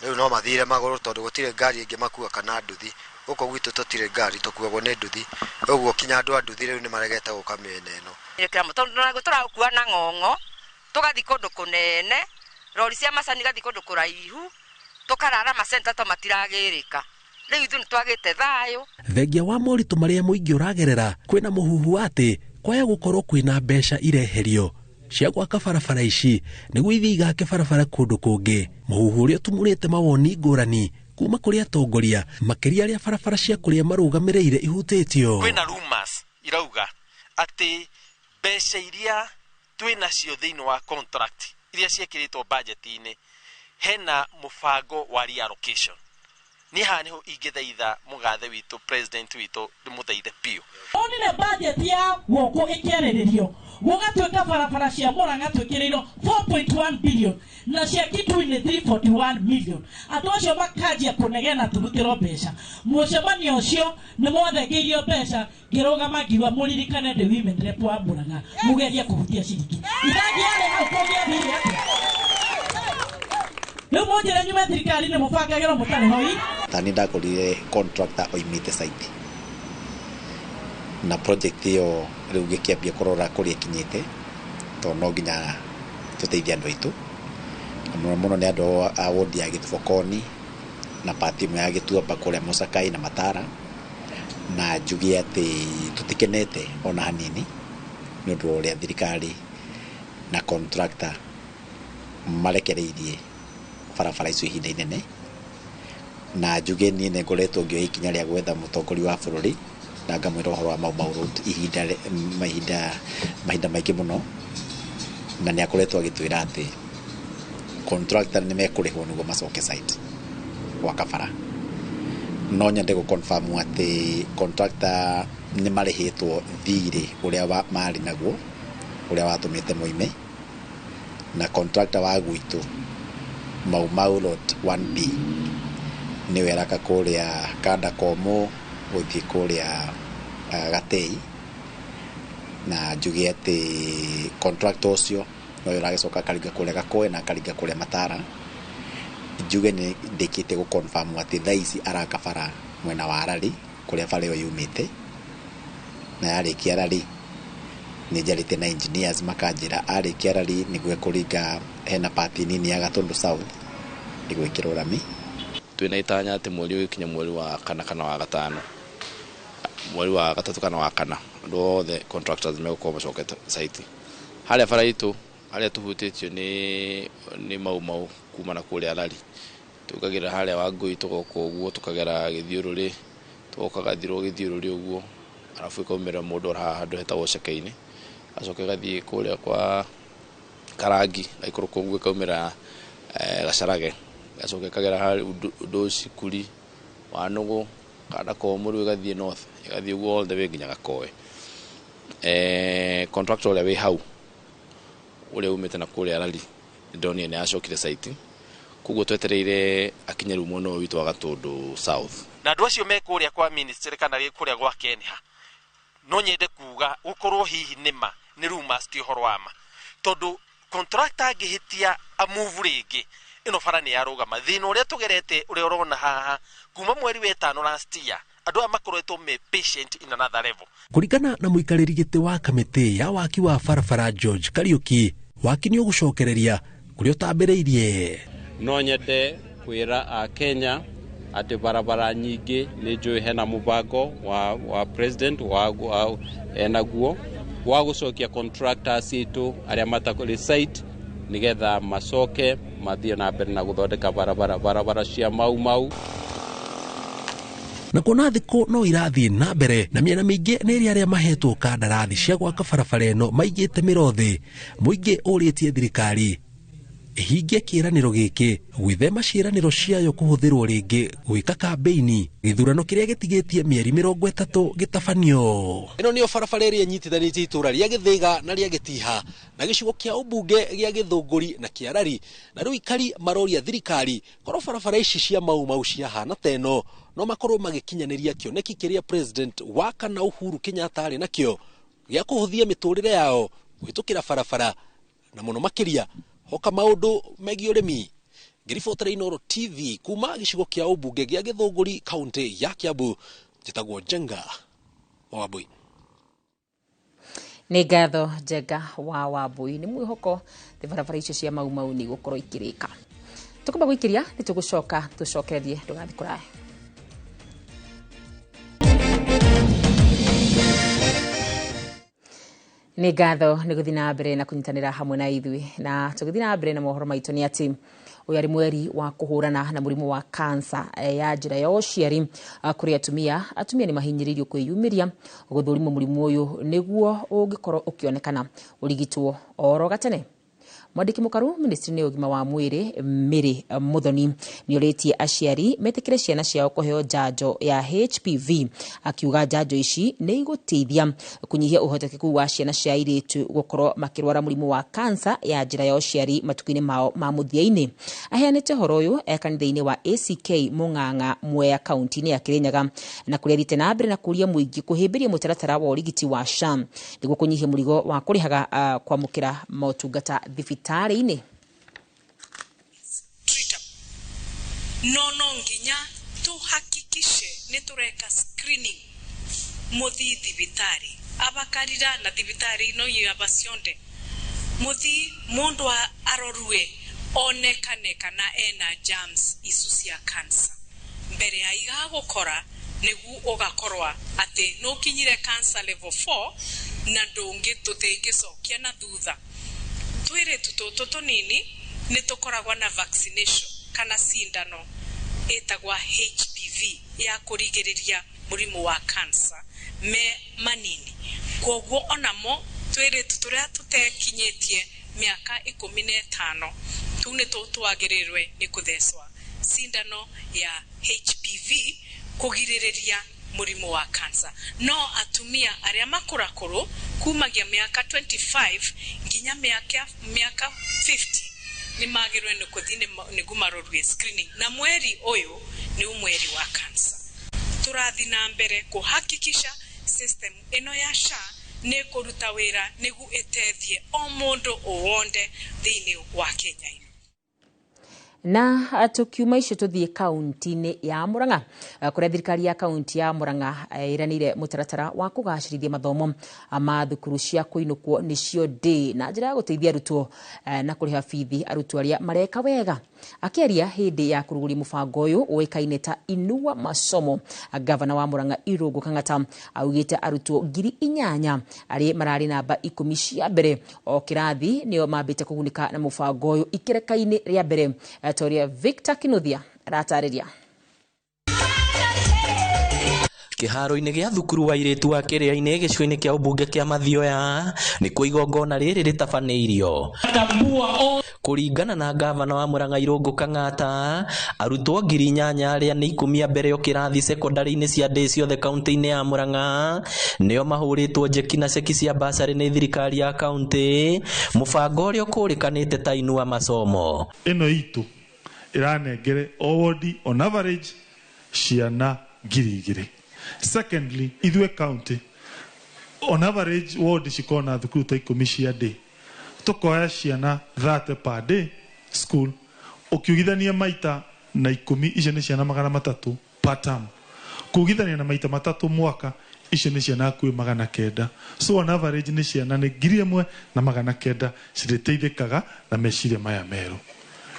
rĩu no mathire magũrũ tondũ gũtirĩ ngari ĩngĩ makua kana nduthi. Gũkũ gwitũ tũtirĩ ngari tũkuagwo nĩ nduthi, ũguo kinya andũ a nduthi rĩu nĩ maregete gũka mĩena ĩno. Tondũ tũrakua na ng'ong'o tũgathiĩ kũndũ kũnene, rori cia macani igathiĩ kũndũ kũraihu, tũkarara macenta to matiragĩrĩka. Rĩu ithuĩ nĩtwagĩte thayũ. Thengia wa moritũ marĩa mũingĩ ũragerera kwĩna mũhuhu atĩ kwaya gũkorwo kwĩna mbeca ireherio cia gwaka barabara ici nĩguo ithiĩ igake barabara kũndũ kũngĩ. Mũhuhu ũrĩa ũtumũrĩte mawoni ngũrani kuma kũrĩ atongoria, makĩria arĩa barabara cia kũrĩa marũgamĩrĩire ihutĩtio. Kwĩna rumors irauga atĩ mbeca iria twĩnacio thĩinĩ wa contract iria ciĩkĩrĩtwo budget-inĩ hena mũbango wa reallocation. Niĩ haha nĩho ingĩthaitha mũgathe witũ, president witũ, ndĩmũthaithe biũ. Onire budget ya gũkũ ĩkĩarĩrĩrio gũgatuĩka barabara cia Murang'a twĩkĩrĩirwo 4.1 billion na cia Kitui nĩ 341 million. Andũ acio makanjia kũnegena tũrutĩrwo mbeca. Mũcemanio ũcio nĩ mwathengeirio mbeca, ngĩrũgama ngiuga mũririkane ndĩ women rep wa Murang'a, mũgerie kũhutia ciringi. Itangĩarĩ hau kũngĩathire atĩa? Rĩu mũnjĩre nyume thirikari-inĩ mũbangagĩrwo mũtarĩ hoi. Tani ndagũrire contractor oimĩte site na project ĩyo rĩu ngĩkĩambia kũrora kũrĩa ĩkinyĩte, tondũ no nginya tũteithie andũ aitũ, na mũno mũno nĩ andũ a ward ya Gĩthibokoni na part ĩmwe ya Gĩtuamba kũrĩa Mũcakai na Matara, na njuge atĩ tũtikenete ona hanini nĩ ũndũ wa ũrĩa thirikari na contractor marekereirie barabara icio ihinda inene. Na njuge niĩ nĩ ngoretwo ngĩoya ikinya rĩa gwetha mũtongoria wa bũrũri na ngamwĩra ũhoro wa Mau Mau Road ihinda mahinda mahinda maingĩ mũno, na nĩ akoretwo agĩtwĩra atĩ contractor nĩ mekũrĩhwo nĩguo macoke site gwaka bara. No nyende gũ confirm atĩ contractor nĩ marĩhĩtwo thirĩ ũrĩa marĩ naguo ũrĩa watũmĩte moime, na contractor wa gwitũ Mau Mau Road 1B nĩwe araka kũrĩa Kanda Komũ gũthiĩ kũrĩa Gatei, na njuge atĩ contractor ũcio nowe ũragĩcoka akaringa kũrĩa Gakoe na akaringa kũrĩa Matara. Njuge nĩ ndĩkĩtie gũ confirm atĩ thaa ici araka bara mwena wa Arari kũrĩa bara ĩyo yumĩte, na yarĩkia Arari nĩ njarĩtie na engineers makanjĩra arĩkia Arari nĩguo ekũringa hena part nini ya Gatundu South ĩgwĩkĩrwo rami. Twĩna itanya atĩ mweri ũyũ ũgĩkinya mweri wa kana kana wa gatano, mweri wa gatatũ kana wa kana, andũ othe contractors megũkorwo macokete site. Harĩa bara itũ harĩa tũhutĩtio nĩ Mau Mau kuma na kũrĩa Arari, tũkagera harĩa Wangũi tũgoka ũguo, tũkagera Gĩthiũrũrĩ, tũgoka Gathirwo Gĩthiũrũrĩ ũguo, arabu ĩkaumĩra mũndũ ora haha handũ hetagwo Cekeinĩ, acoka ĩgathiĩ kũrĩa kwa Karangi, ĩgaikũrũka ũguo ĩkaumĩra Gacarage, ĩgacoka ĩkagera harĩa Ndoci, Kuri, Wanũgũ, Kanda Komũ, rĩu ĩgathiĩ north, ĩgathiĩ ũguo all the way nginya Gakoe. Contractor ũrĩa wĩ hau ũrĩa umĩte na kũrĩa Arari ndonire nĩ acokire site, koguo twetereire akinye rĩu mwena ũyũ witũ wa Gatundu South. Na andũ acio me kũrĩa kwa ministry kana kũrĩa gwa Kenha, no nyende kuga gũkorwo hihi nĩma nĩ rumors ti ũhoro wa ma, tondũ contractor angĩhĩtia amove rĩngĩ ĩno bara nĩ yarũgama. Thĩna ũrĩa tũgerete ũrĩa ũrona haha kuma mweri wa ĩtano last year, andũ aya makoretwo me patient in another level. Kũringana na mũikarĩri gĩtĩ wa kamĩtĩ ya waki wa barabara George Kariuki, waki nĩ ũgũcokereria kũrĩa ũtambĩrĩirie. No nyende kwĩra a Kenya atĩ barabara nyingĩ nĩ njũĩ hena mũbango wa president wa enaguo wa gũcokia contractors itũ arĩa matakũrĩ site nĩgetha macoke mathiĩ na mbere na gũthondeka barabara cia Mau Mau. Na kuona thikũ no irathiĩ na mbere na mĩena mĩingĩ nĩ ĩrĩa arĩa mahetwo kandarathi cia gwaka barabara ĩno maigĩte mĩro thĩ, mũingĩ ũrĩtie thirikari ĩhingie kĩĩranĩro gĩkĩ gwĩthema ciĩranĩro ciayo kũhũthĩrwo rĩngĩ gwĩka kambĩini gĩthurano kĩrĩa gĩtigĩtie mĩeri 30 gĩtabanio. Ĩno nĩyo barabara ĩrĩa ĩnyitithanĩtie itũũra rĩa Gĩthĩga na rĩa Gĩtiha na gĩcigo kĩa ũmbunge gĩa Gĩthũngũri na kĩa Arari, na rĩu ikari maroria thirikari korwo barabara ici cia Mau Mau ciahana ta ĩno no makorwo magĩkinyanĩria kĩoneki kĩrĩa president wa kana Uhuru Kenyatta arĩ nakĩo gĩa kũhũthia mĩtũrĩre yao kũhĩtũkĩra barabara na mũno makĩria hoka maũndũ megiĩ ũrĩmi. Ngĩribotera Inooro TV kuma gĩcigo kĩa ũmbunge gĩa Gĩthũngũri kaunti ya Kiambu, njĩtagwo Njenga wa Wambui. Nĩ ngatho Njenga wa Wambui. Nĩ mwĩhoko thĩ barabara icio cia Mau Mau nĩ igũkorwo ikĩrĩka. Tũkamba gũikĩria nĩ tũgũcoka tũcokererie, ndũgathiĩ kũraya. Nĩ ngatho nĩ gũthiĩ na mbere na kũnyitanĩra hamwe na ithuĩ, na tũgĩthiĩ na mbere na mohoro maitũ nĩ atĩ ũyũ arĩ mweri wa kũhũrana na mũrimũ wa kansa ya njĩra ya ũciari kũrĩ atumia. Atumia nĩ mahinyĩrĩirio kwĩyumĩria gũthũrimwo mũrimũ ũyũ nĩguo ũngĩkorwo ũkĩonekana ũrigitwo oro gatene. Mwandĩki mũkaru ministry-inĩ ya ũgima wa mwĩrĩ Mary Muthoni nĩorĩtie aciari metĩkĩre ciana ciao kũheo njanjo ya HPV, akiuga njanjo ici nĩ igũteithia kũnyihia ũhotekeku wa ciana cia airĩtu gũkorwo makĩrwara mũrimũ wa kansa ya njĩra ya ũciari matukũ-inĩ mao ma mũthia-inĩ. Aheanĩte ũhoro ũyũ e kanitha-inĩ wa ACK Mũng'ang'a Mwea kaunti-inĩ ya Kĩrĩnyaga, na kũrĩa athiĩte na mbere na kũria mũingĩ kũhĩmbĩria mũtaratara wa ũrigiti wa SHA nĩguo kũnyihia mũrigo wa kũrĩhaga kwamũkĩra motungata thibitarĩ-inĩ. No nginya tuhakikishe nĩ tũreka screening muthi thibitari abakarira na thibitari no abacionde muthi mundu arorue onekane kana ena germs icu cia cancer mbere ya igagukora nĩguo ũgakorwa atĩ nũkinyire cancer level 4 na ndũngĩ tũtingĩcokia na thutha. Twĩrĩtu tũtũ tũnini nĩ tũkoragwo na vaccination kana cindano ĩtagwa HPV ya kũrigĩrĩria mũrimũ wa cancer me manini. Kwoguo onamo twĩrĩtu tũrĩa tũtekinyĩtie mĩaka 15 tũu nĩ twagĩrĩirwe nĩ kũthecwa cindano ya HPV kũgirĩrĩria mũrimũ wa cancer. No atumia arĩa makũrakũrũ kumagia mĩaka 25 nginya mĩaka 50 nĩ magĩrĩirwo nĩ kũthiĩ nĩguo marorwe screening, na mweri ũyũ nĩ mweri wa cancer. Tũrathiĩ na mbere kũhakikisha system ĩno ya SHA nĩ kũruta wĩra nĩguo ĩteithie o mũndũ o wonde thĩinĩ wa Kenya. Na tukiuma icio tuthiĩ kaunti-inĩ ya Murang'a kũrĩa thirikari ya kaunti ya Murang'a ĩranĩire mũtaratara wa kũgacĩrithia mathomo ma thukuru cia kũinũkwo nĩcio day na njĩra ya gũteithia arutwo na kũrĩha bithi arutwo arĩa mareka wega. Akĩaria hĩndĩ ya kũrugũria mũbango ũyũ ũĩkaine ta Inua Masomo, gavana wa Murang'a Irũngũ Kang'ata augĩte arutwo 8,000 arĩa mararĩ namba 10 cia mbere o kĩrathi nĩo mambĩte kũgunĩka na mũbango ũyũ ikereka-inĩ rĩa mbere. Toria Victor Kinuthia aratarĩria. Kĩharo-inĩ gĩa thukuru wa airĩtu wa Kĩrĩa-inĩ gĩcigo-inĩ kĩa ũmbunge kĩa Mathioya nĩkuo igongona rĩrĩ rĩtabanĩirio. Kũringana na gavana wa Murang'a Irũngũ Kang'ata, arutwo 8,000 arĩa nĩ 10 a mbere o kĩrathi sekondarĩ-inĩ cia ndĩ ciothe kaunti-inĩ ya Murang'a nĩo mahũrĩtwo njeki na ceki cia basarĩ nĩ thirikari ya kaunti, mũbango ũrĩa ũkũrĩkanĩte ta Inua Masomo. Ĩno itũ ĩranengere o wodi on average ciana 2,000. Secondly, ithuĩ county on average ward cikoragwo na thukuru ta 10 cia day, tukoya ciana 30 per day school, ukiugithania maita na 10 icio nĩ ciana 300 per term, kuugithania na maita 3 mwaka icio nĩ ciana hakuhĩ 900. So on average nĩ ciana nĩ 1,900 cirĩteithĩkaga na meciria maya merũ.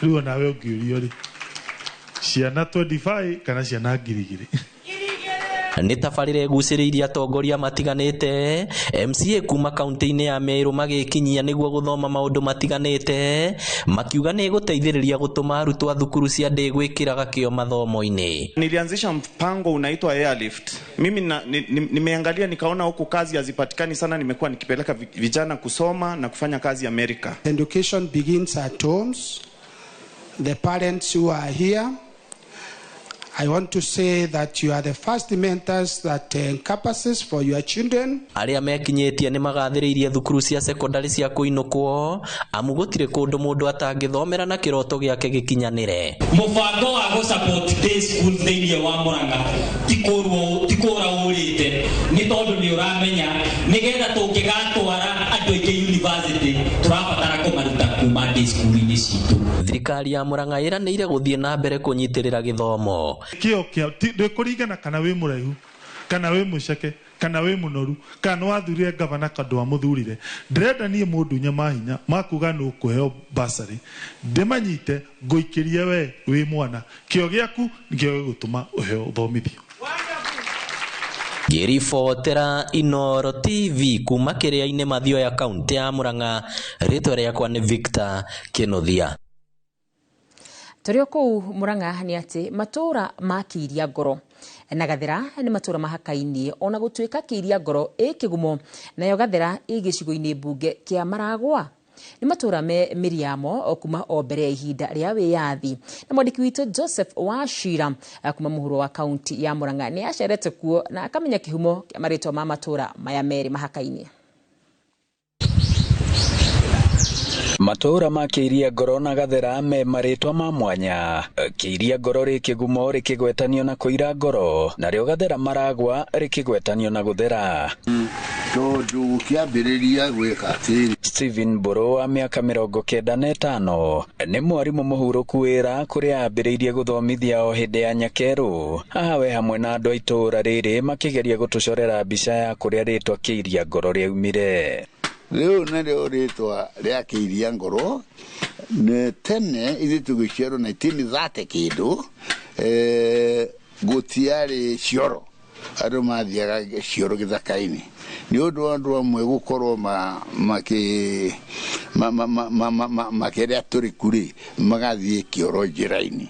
Rĩu onawe ũngĩũrio rĩ, ciana 25 kana ciana 2,000? Nĩ tabarĩra ĩgucĩrĩirie atongoria matiganĩte MCA kuma kaunti-inĩ ya Meru magĩkinyia nĩguo gũthoma maũndũ matiganĩte, makiuga nĩ ĩgũteithĩrĩria gũtũma arutwo a thukuru cia ndĩ gwĩkĩraga kĩo mathomo-inĩ. Nilianzisha mpango unaitwa Airlift. Mimi nimeangalia nikaona huku kazi hazipatikani sana, nimekuwa nikipeleka vijana kusoma na kufanya kazi Amerika. Education begins at homes. The parents who are here, I want to say that you are the first mentors that encompasses for your children. Arĩa mekinyĩtie nĩ magathĩrĩirie thukuru cia sekondari cia kũinũkwo amu gũtirĩ kũndũ mũndũ atangĩthomera na kĩroto gĩake gĩkinyanĩre. Mũbango wa gũ support day school thĩinĩ wa Murang'a ti kũra ũrĩte nĩ tondũ nĩ ũramenya nĩgetha tũngĩgatwara andũ aingĩ university tũrabatara kũmaruta kuma day school-inĩ citũ. Thirikari ya Murang'a ĩranĩire gũthiĩ na mbere kũnyitĩrĩra gĩthomo. Kĩo kĩa ndĩkũringana kana wĩ mũraihu kana wĩ mũceke kana wĩ mũnoru kana wathurire gavana kandũ wamũthurire. Ndĩrenda niĩ mũndũ nye mahinya makuga nĩ ũkũheo basarĩ ndĩmanyite ngũikĩrie we wĩ mwana, kĩo gĩaku nĩkĩo gĩgũtũma ũheo ũthomithio. Ngĩribotera Inooro TV kuma Kĩrĩa-inĩ Mathioya kaunti ya Murang'a, rĩtwa rĩakwa nĩ Victor Kĩnuthia. Tũrĩ o kũu Murang'a nĩ atĩ matũũra ma Kĩiria Ngoro na Gathera nĩ matũũra mahakainie, ona gũtuĩka Kĩiria Ngoro ĩ Kĩgumo nayo Gathera ĩ gĩcigo-inĩ mbunge kĩa Maragwa. Nĩ matũũra me mĩri yamo kuma o mbere ya ihinda rĩa wĩyathi. Na mwandĩki witũ Joseph Wachira kuma mũhuro wa kaunti ya Murang'a nĩ acerete kuo na akamenya kĩhumo kĩa marĩtwa ma matũũra maya merĩ mahakainie. Matũũra ma Kĩiria Ngoro na Gathera me marĩtwa ma mwanya. Kĩiria Ngoro rĩ Kĩgumo rĩkĩgwetanio na kũira ngoro, narĩo Gathera Maragwa rĩkĩgwetanio na gũthera. Tondũ gũkĩambĩrĩria gwĩka atĩrĩ. Stephen Mbũrũ wa mĩaka 95 nĩ mwarimũ mũhurũku wĩra kũrĩa ambĩrĩirie gũthomithia o hĩndĩ ya Nyakerũ. Haha we hamwe na andũ a itũũra rĩrĩ makĩgeria gũtũcorera mbica ya kũrĩa rĩtwa Kĩiria Ngoro rĩaumire. Rĩu narĩo rĩtwa rĩa Kĩiria Ngoro nĩ tene ithuĩ tũgĩciarwo 1930 kĩndũ, gũtiarĩ cioro, andũ mathiaga cioro gĩthaka-inĩ nĩ ũndũ wa andũ amwe gũkorwo makĩrĩa tũrĩku rĩ, magathiĩ kĩoro njĩra-inĩ.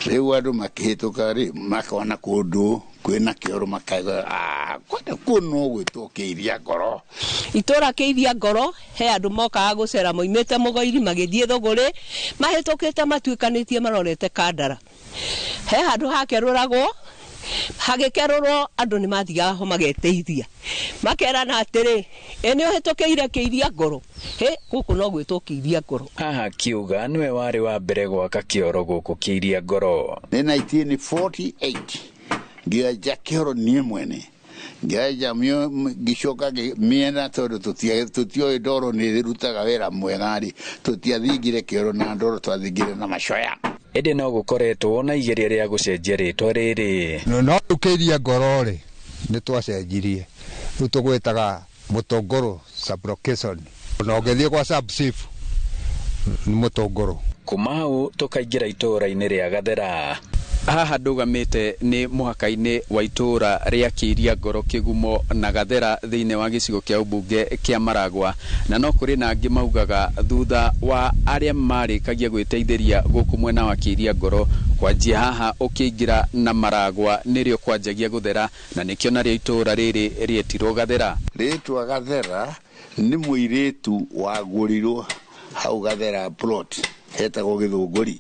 Rĩu andũ makĩhĩtũka rĩ, makona kũndũ kwĩna kĩoro makauga kwenda kuo no gwĩtwo Kĩiria Ngoro. Itũũra Kĩiria Ngoro he andũ mokaga gũcera moimĩte Mũgoiri magĩthiĩ Thũgũrĩ, mahĩtũkĩte matuĩkanĩtie marorete Kandara. He handũ hakerũragwo, hagĩkerũrwo andũ nĩ mathiaga ho mageteithia, makerana atĩrĩ, ĩ nĩ ũhĩtũkĩire Kĩiria Ngoro, hĩ gũkũ no gwĩtwo Kĩiria Ngoro. Haha kiuga nĩwe warĩ wa mbere gwaka kĩoro gũkũ Kĩiria Ngoro. Nĩ 1948 ngĩanjia kĩoro niĩ mwene, ngĩanjia ngĩcoka mĩena tondũ tũtioĩ ndoro nĩ ĩrutaga wĩra mwega rĩ, tũtiathingire kĩoro na ndoro, twathingire na macoya. Ĩndĩ no gũkoretwo na igeria rĩa gũcenjia rĩtwa rĩrĩ. No rĩu Kĩiria Ngoro rĩ, nĩ twacenjirie, rĩu tũgwĩtaga Mũtũngũrũ sub-location, ona ũngĩthiĩ kwa sub-chief nĩ Mũtũngũrũ. Kuma hau tũkaingĩra itũũra-inĩ rĩa Gathera. Haha ndũgamĩte nĩ mũhaka-inĩ wa itũũra rĩa Kĩiria Ngoro Kĩgumo na Gathera thĩinĩ wa gĩcigo kĩa ũmbunge kĩa Maragwa, na no kũrĩ na angĩ maugaga thutha wa arĩa marĩkagia gwĩteithĩria gũkũ mwena wa Kĩiria Ngoro kwanjia haha ũkĩingĩra na Maragwa nĩrĩo kwanjagia gũthera, na nĩkĩo narĩo itũũra rĩrĩ rĩetirwo Gathera. Rĩtwa Gathera nĩ mũirĩtu wagũrirwo hau Gathera plot hetagwo Gĩthũngũri.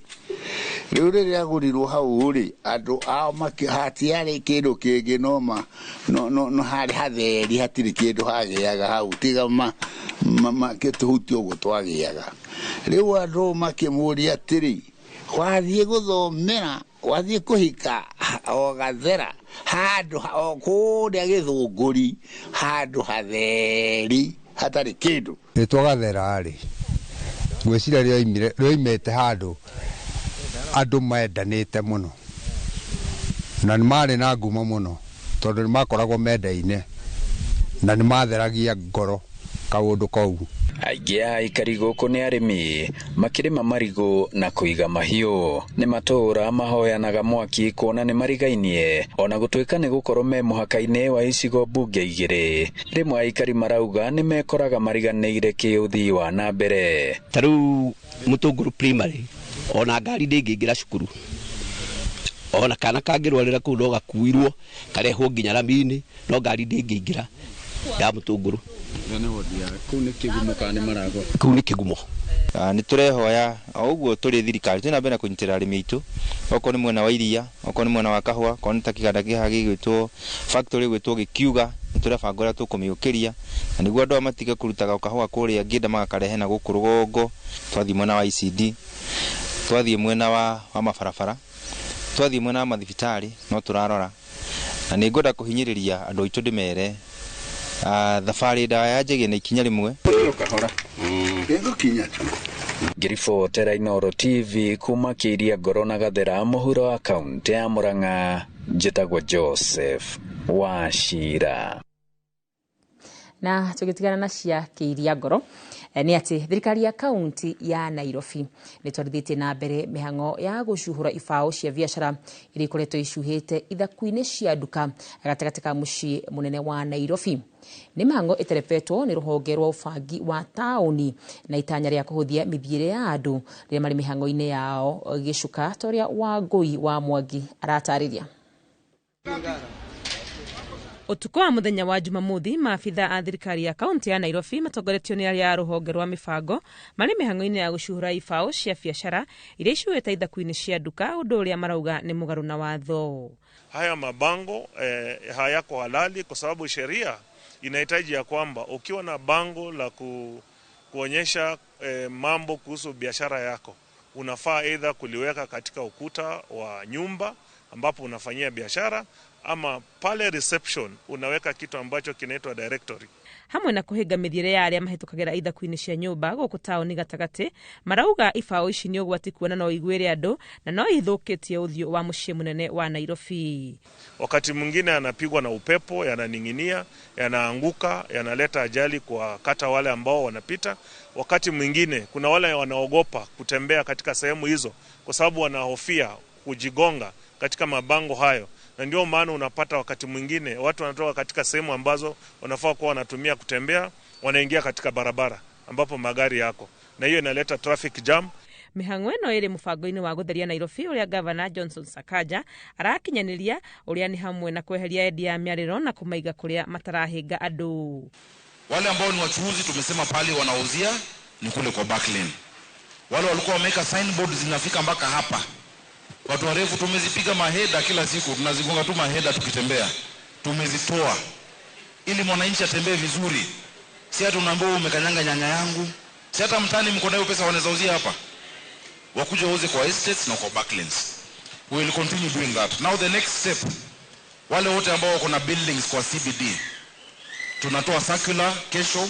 Rĩu rĩrĩa agũrirwo hau rĩ, andũ ao hatiarĩ kĩndũ kĩngĩ no harĩ hatheri, hatirĩ kĩndũ hagĩaga hau tiga tũhuti ũguo twagĩaga. Rĩu andũ makĩmũria atĩrĩ, wathiĩ gũthomera, wathiĩ kũhika o Gathera handũ o kũrĩa Gĩthũngũri, handũ hatheri hatarĩ kĩndũ. Rĩtwa Gathera rĩ, ngwĩciria rĩoimĩte handũ andũ mendanĩte mũno na nĩ marĩ na ngumo mũno tondũ nĩ makoragwo mendaine na nĩ matheragia ngoro kaũndũ kau. Aingĩ a aikari gũkũ nĩ arĩmi makĩrĩma marigũ na kũiga mahiũ. Nĩ matũũra mahoyanaga mwaki kuona nĩ marigainie, ona gũtuĩka nĩ gũkorwo me mũhaka-inĩ wa icigo mbunge igĩrĩ. Rĩmwe aikari marauga nĩ mekoraga mariganĩire kĩũthii wa na mbere. Ta rĩu Mũtũngũrũ primary ona ngari ndĩngĩingĩra cukuru, ona kana kangĩrwarĩra kũu no gakuirwo karehwo nginya rami-inĩ, no ngari ndĩngĩingĩra ya Mũtũngũrũ. Kũu nĩ Kĩgumo kana nĩ Maragwa? Kũu nĩ Kĩgumo. Nĩ tũrehoya o ũguo tũrĩ thirikari twĩ na mbere na kũnyitĩrĩra arĩmi aitũ, okorwo nĩ mwena wa iria, okorwo nĩ mwena wa kahũa, okorwo nĩ ta kĩganda kĩhaha gĩgwĩtwo factory ĩgwĩtwo Gĩkiuga, nĩ tũrebanga ũrĩa tũkũmĩũkĩria na nĩguo andũ aya matige kũrutaga kahũa kũrĩa Ngĩnda magakarehe na gũkũ rũgongo. Twathiĩ mwena wa ICD, twathiĩ mwena wa mabarabara, twathiĩ mwena wa mathibitarĩ no tũrarora, na nĩ ngwenda kũhinyĩrĩria andũ aitũ ndĩmere thabarĩ ndaya yanjagia na ikinya rĩmwe. Ngĩribotera Inooro TV kuma Kĩiria Ngoro na Gathera mũhuro wa kaunti ya Murang'a, njĩtagwo Joseph Wachira. Na tũgĩtigana na cia Kĩiria Ngoro Nĩ atĩ thirikari ya kaunti ya Nairobi nĩ twarithĩtie na mbere mĩhang'o ya gũcuhũra ibaũ cia biacara iria ikoretwo icuhĩte ithaku-inĩ cia nduka gatagatĩ ka mũciĩ mũnene wa Nairobi. Nĩ mĩhang'o ĩterebetwo nĩ rũhonge rwa ũbangi wa taũni na itanya rĩa kũhũthia mĩthiĩre ya andũ rĩrĩa marĩ mĩhang'o-inĩ yao gĩcuka ta ũrĩa Wangũi wa Mwangi aratarĩria. Utuku wa muthenya wa Jumamothi, maabitha a thirikari ya kaunti ya Nairobi matongoretio nĩ arĩa a rũhonge rwa mĩbango marĩ mĩhang'o-inĩ ya gũcuhũra ibaũ cia biacara iria icuhĩte ithaku-inĩ cia nduka, ũndũ ũrĩa marauga nĩ mũgarũ na watho. Haya mabango hayako halali kwa sababu sheria inahitaji ya kwamba ukiwa na bango la kuonyesha mambo kuhusu biashara yako, unafaa either kuliweka katika ukuta wa nyumba ambapo unafanyia biashara ama pale reception unaweka kitu ambacho kinaitwa directory. Hamwe na kuhinga mithiire ya aria mahitukagira ithaku-inĩ cia nyũmba gũkũ taũni gatagatĩ, marauga ibaũ ici nĩ ũgwati kuona no igwĩre andũ na no ithũkĩtie ũthiũ wa mũciĩ mũnene wa Nairobi. Wakati mwingine yanapigwa na upepo, yananing'inia, yanaanguka, yanaleta ajali kwa kata wale ambao wanapita. Wakati mwingine kuna wale wanaogopa kutembea katika sehemu hizo kwa sababu wanahofia kujigonga katika mabango hayo, na ndio maana unapata wakati mwingine watu wanatoka katika sehemu ambazo wanafaa kuwa wanatumia kutembea, wanaingia katika barabara ambapo magari yako, na hiyo inaleta traffic jam. Mĩhang'o ĩno ĩrĩ mũbango-inĩ wa gũtheria Nairobi ũrĩa Gavana Johnson Sakaja arakinyanĩria, ũrĩa nĩ hamwe na kweheria endia ya mĩarĩro na kũmaiga kũrĩa matarahĩnga andũ. Wale ambao ni wachuuzi tumesema pale wanauzia ni kule kwa back lane. Wale walikuwa wameweka signboard zinafika mpaka hapa. Watu warefu tumezipiga maheda kila siku, tunazigonga tu maheda tukitembea. Tumezitoa ili mwananchi atembee vizuri. Si hata unaambiwa umekanyanga nyanya yangu. Si hata mtani mko nayo pesa wanaweza uzia hapa. Wakuja wauze kwa estates na kwa backlines. We will continue doing that. Now the next step, wale wote ambao wako na buildings kwa CBD, tunatoa circular kesho.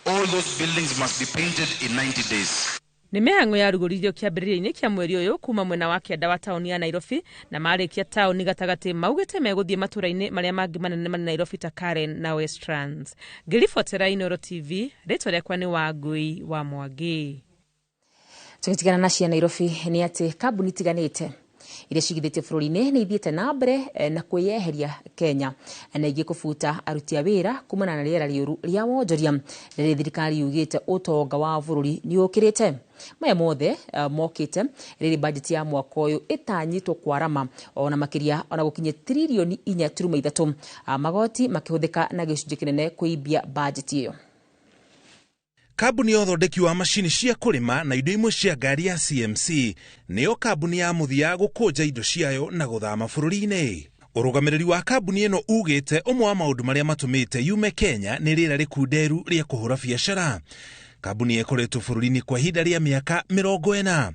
All those buildings must be painted in 90 days. Nĩ mĩhang'o yarugũririo kĩambĩrĩria-inĩ kĩa mweri ũyũ kuma mwena wa kĩanda wa taũni ya Nairobi, na marĩkia taũni gatagatĩ maugĩte megũthiĩ matũra-inĩ marĩa mangĩ manene manene Nairobi ta Karen na Westlands. Ngĩribotera Inooro TV, rĩtwa rĩakwa nĩ Wangũi wa Mwangi. Tũgĩtigana na cia Nairobi nĩ atĩ kambuni itiganĩte iria cigithĩtio bũrũri-inĩ nĩ ithiĩte na mbere na kwĩyeheria Kenya na ingĩ kũbuta aruti a wĩra kumana na rĩera rĩũru rĩa wonjoria rĩrĩa thirikari yugĩte ũtonga wa bũrũri nĩ ũkĩrĩte. Maya mothe mokĩte rĩrĩ bajeti ya mwaka ũyũ ĩtanyĩtwo kwarama ona makĩria ona gũkinyia tririoni 4.3, magoti makĩhũthĩka na gĩcunjĩ kĩnene kũimbia bajeti ĩyo. Kambuni ya ũthondeki wa macini cia kũrĩma na indo imwe cia ngari ya CMC nĩyo kambuni ya mũthia gũkũnja indo ciayo na gũthama bũrũri-inĩ. Ũrũgamĩrĩri wa kambuni ĩno ugĩte ũmwe wa maũndũ marĩa matũmĩte yume Kenya nĩ rĩera rĩkunderu rĩa kũhũra biacara. Kambuni ĩkoretwo bũrũri-inĩ kwa ihinda rĩa mĩaka 40.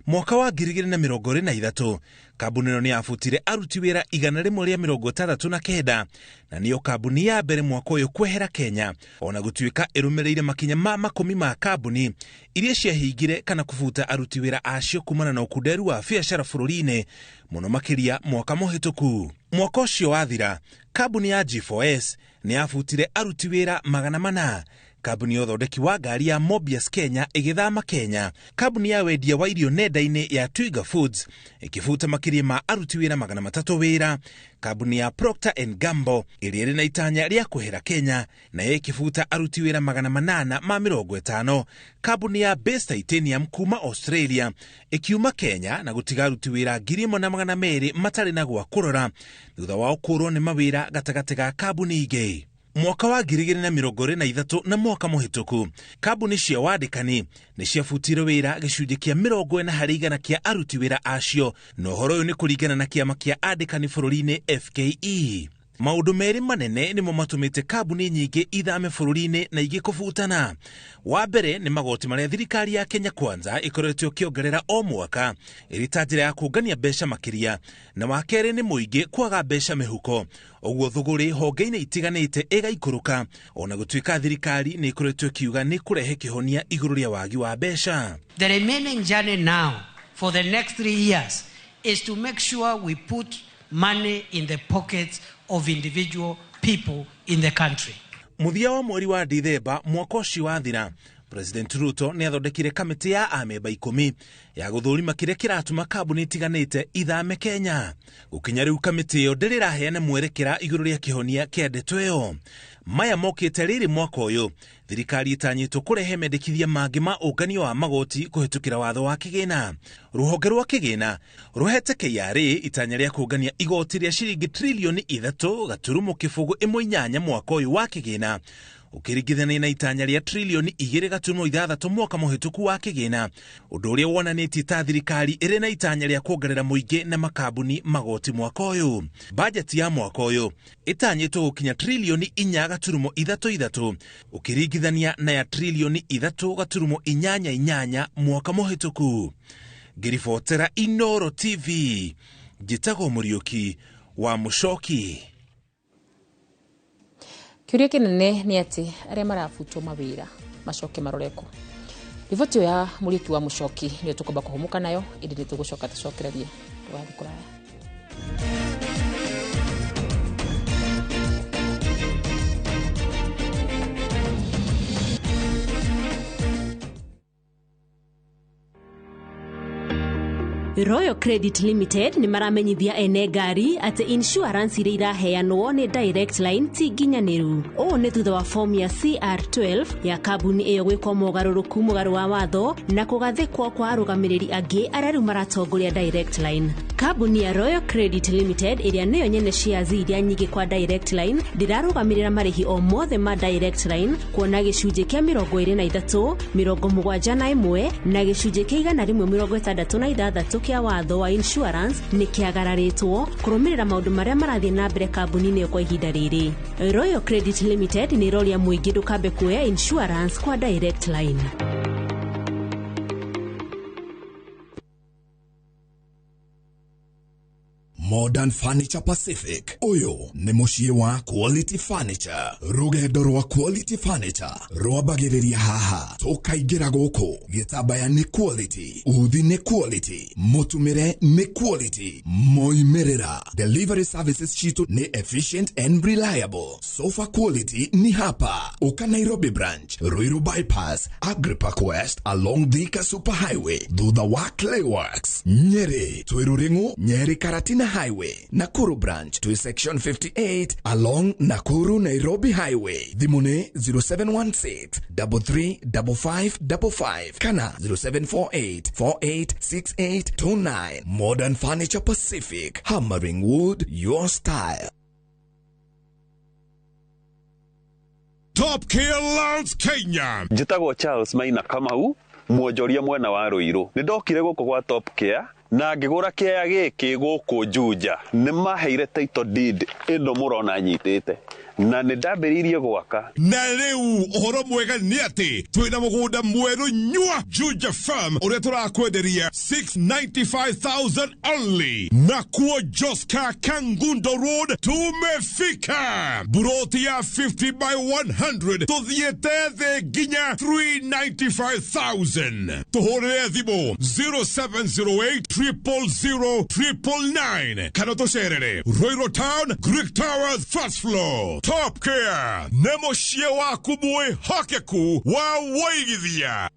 Mwaka wa 2023 kambuni ĩno nĩ yabutire aruti wĩra 169 na nĩyo kambuni ya mbere mwaka ũyũ kwehera Kenya, ona gũtuĩka ĩrũmĩrĩire makinya ma makũmi ma kambuni iria ciahingire kana kũbuta aruti wĩra acio kumana na ũkunderu wa biacara bũrũri-inĩ mũno makĩria mwaka mũhĩtũku. Mwaka ũcio wathira, kambuni ya G4S nĩ yabutire aruti wĩra 400. Kambuni ya ũthondeki wa ngari ya Mobius Kenya ĩgĩthama Kenya. Kambuni ya wendia wa irio nenda-inĩ ya Twiga Foods ĩkĩbuta makĩria ma aruti wĩra 300 wĩra. Kambuni ya Procter and Gamble ĩrĩa ĩrĩ na itanya rĩa kwehera Kenya nayo ĩkĩbuta aruti wĩra 850. Kambuni ya Base Titanium kuma Australia ĩkiuma Kenya na gũtiga aruti wĩra 1200 matarĩ na gwa kũrora thutha wao kũũrwo nĩ mawĩra gatagatĩ ga kambuni ingĩ. Mwaka wa 2023 na mwaka mũhĩtũku, kambuni cia wandĩkani nĩ ciabutire wĩra gĩcunjĩ kĩa 40 harĩ igana kĩa aruti wĩra acio, na ũhoro ũyũ nĩ kũringana na kĩama kĩa andĩkani bũrũri-inĩ FKE. Maũndũ merĩ manene nĩmo matũmĩte kambuni nyingĩ ithame bũrũri-inĩ na ingĩ kũbutana. Wa mbere nĩ magoti marĩa thirikari ya Kenya Kwanza ĩkoretwo ĩkĩongerera o mwaka ĩrĩ ta njĩra ya kũngania mbeca makĩria, na wa kerĩ nĩ mũingĩ kwaga mbeca mĩhuko, ũguo thũgũrĩ honge-inĩ itiganĩte ĩgaikũrũka, ona gũtuĩka thirikari nĩ ĩkoretwo ĩkiuga nĩ kũrehe kĩhonia igũrũ rĩa wagi wa mbeca. The remaining journey now for the next 3 years is to make sure we put money in the pockets of individual people in the country. Mũthia wa mweri wa Dithemba mwaka ũcio wathira, President Ruto nĩ athondekire kamĩtĩ ya amemba 10 ya gũthũrima kĩrĩa kĩratũma kambuni itiganĩte ithame Kenya. Gũkinya rĩu kamĩtĩ ĩyo ndĩrĩ ĩraheana mwerekera igũrũ rĩa kĩhonia kĩa ndeto ĩyo. Maya mokĩte rĩrĩ mwaka ũyũ thirikari ĩtanyĩtwo kũrehe mendekithia mangĩ ma ũnganio wa magoti kũhĩtũkĩra watho wa kĩgĩna. Rũhonge rwa kĩgĩna rũhete KRA itanya rĩa kũngania igoti rĩa ciringi trilioni 3.08 mwaka ũyũ wa kĩgĩna, ũkĩringithania na itanya rĩa trilioni 2.6 mwaka mũhĩtũku wa kĩgĩna, ũndũ ũrĩa wonanĩtie ta thirikari ĩrĩ na itanya rĩa kuongerera mũingĩ na makambuni magoti mwaka ũyũ. Bajeti ya mwaka ũyũ ĩtanyĩtwo gũkinya trilioni 4.33 ũkĩringithania na ya trilioni 3.88 mwaka mũhĩtũku. Ngĩribotera Inooro TV, njĩtagwo Mũriũki wa Mũcoki. Kĩũria kĩnene nĩ atĩ arĩa marabutwo mawĩra macoke maroreko. Riboti ĩyo ya Mũriũki wa Mũcoki nĩyo tũkwamba kũhũmũka nayo, ĩndĩ nĩ tũgũcoka tũcokererie. Ndũgathiĩ kũraya. Royal Credit Limited nĩ maramenyithia ene ngari atĩ insurance iria iraheanwo nĩ Direct Line ti nginyanĩru. Ũũ nĩ thutha wa fomu ya CR12 ya kambuni ĩyo gwĩkwo mogarũrũku mũgarũ wa watho na kũgathĩkwo kwa arũgamĩrĩri angĩ arĩa rĩu maratongoria Direct Line. Kambuni ya Royal Credit Limited ĩrĩa nĩyo nyene shares iria nyingĩ kwa Direct Line ndĩrarũgamĩrĩra marĩhi o mothe ma Direct Line, kuona gĩcunjĩ kĩa 23, 71 na gĩcunjĩ kĩa 166 kĩa watho wa insurance nĩ kĩagararĩtwo kũrũmĩrĩra maũndũ marĩa marathiĩ na mbere kambuni-inĩ ĩyo kwa ihinda rĩrĩ. Royal Credit Limited nĩ ĩroria mũingĩ ndũkambe kuoya insurance kwa Direct Line. Modern Furniture Pacific uyu ni muciĩ wa Quality Furniture. Rugendo rwa Quality Furniture rwambagĩrĩria haha tũkaingĩra gũkũ. Gĩtambaya nĩ quality, uthi nĩ quality, mũtumĩre nĩ quality, moimĩrĩra. Delivery services citũ nĩ efficient and reliable. Sofa quality ni hapa Uka Nairobi branch, Ruiru bypass, Agripark West along Thika Super Highway, thutha wa Clayworks, Nyeri, Twiruringu, Nyeri Karatina Highway, Nakuru branch to section 58 along Nakuru Nairobi Highway. Thimũ 0716 335555 kana 0748 486829. Modern Furniture Pacific, hammering wood your style. Top Care Lounge Kenya. Njĩtagwo Charles Maina Kamau, mwonjoria mwena wa Ruiru. Nĩ ndokire gũkũ gwa Top Care na ngĩgũra kĩaya gĩkĩ gũkũ Juja. Nĩ maheire title deed ĩno mũrona nyitĩte, na nĩ ndambĩrĩirie gwaka. Na rĩu ũhoro mwega nĩ atĩ twĩna mũgũnda mwerũ nyua Juja Farm ũrĩa tũrakwenderia 695,000 only. Na kuo Joska Kangundo Road tumefika. Buroti ya 50 by 100 tũthiĩte thĩ nginya 395,000. Tũhũrĩre thimũ 0708 000 999 kana tũcerere Ruiru Town, Greek Towers, first floor. Top Care nĩ mũciĩ waku mwĩhokeku wa wũigithia.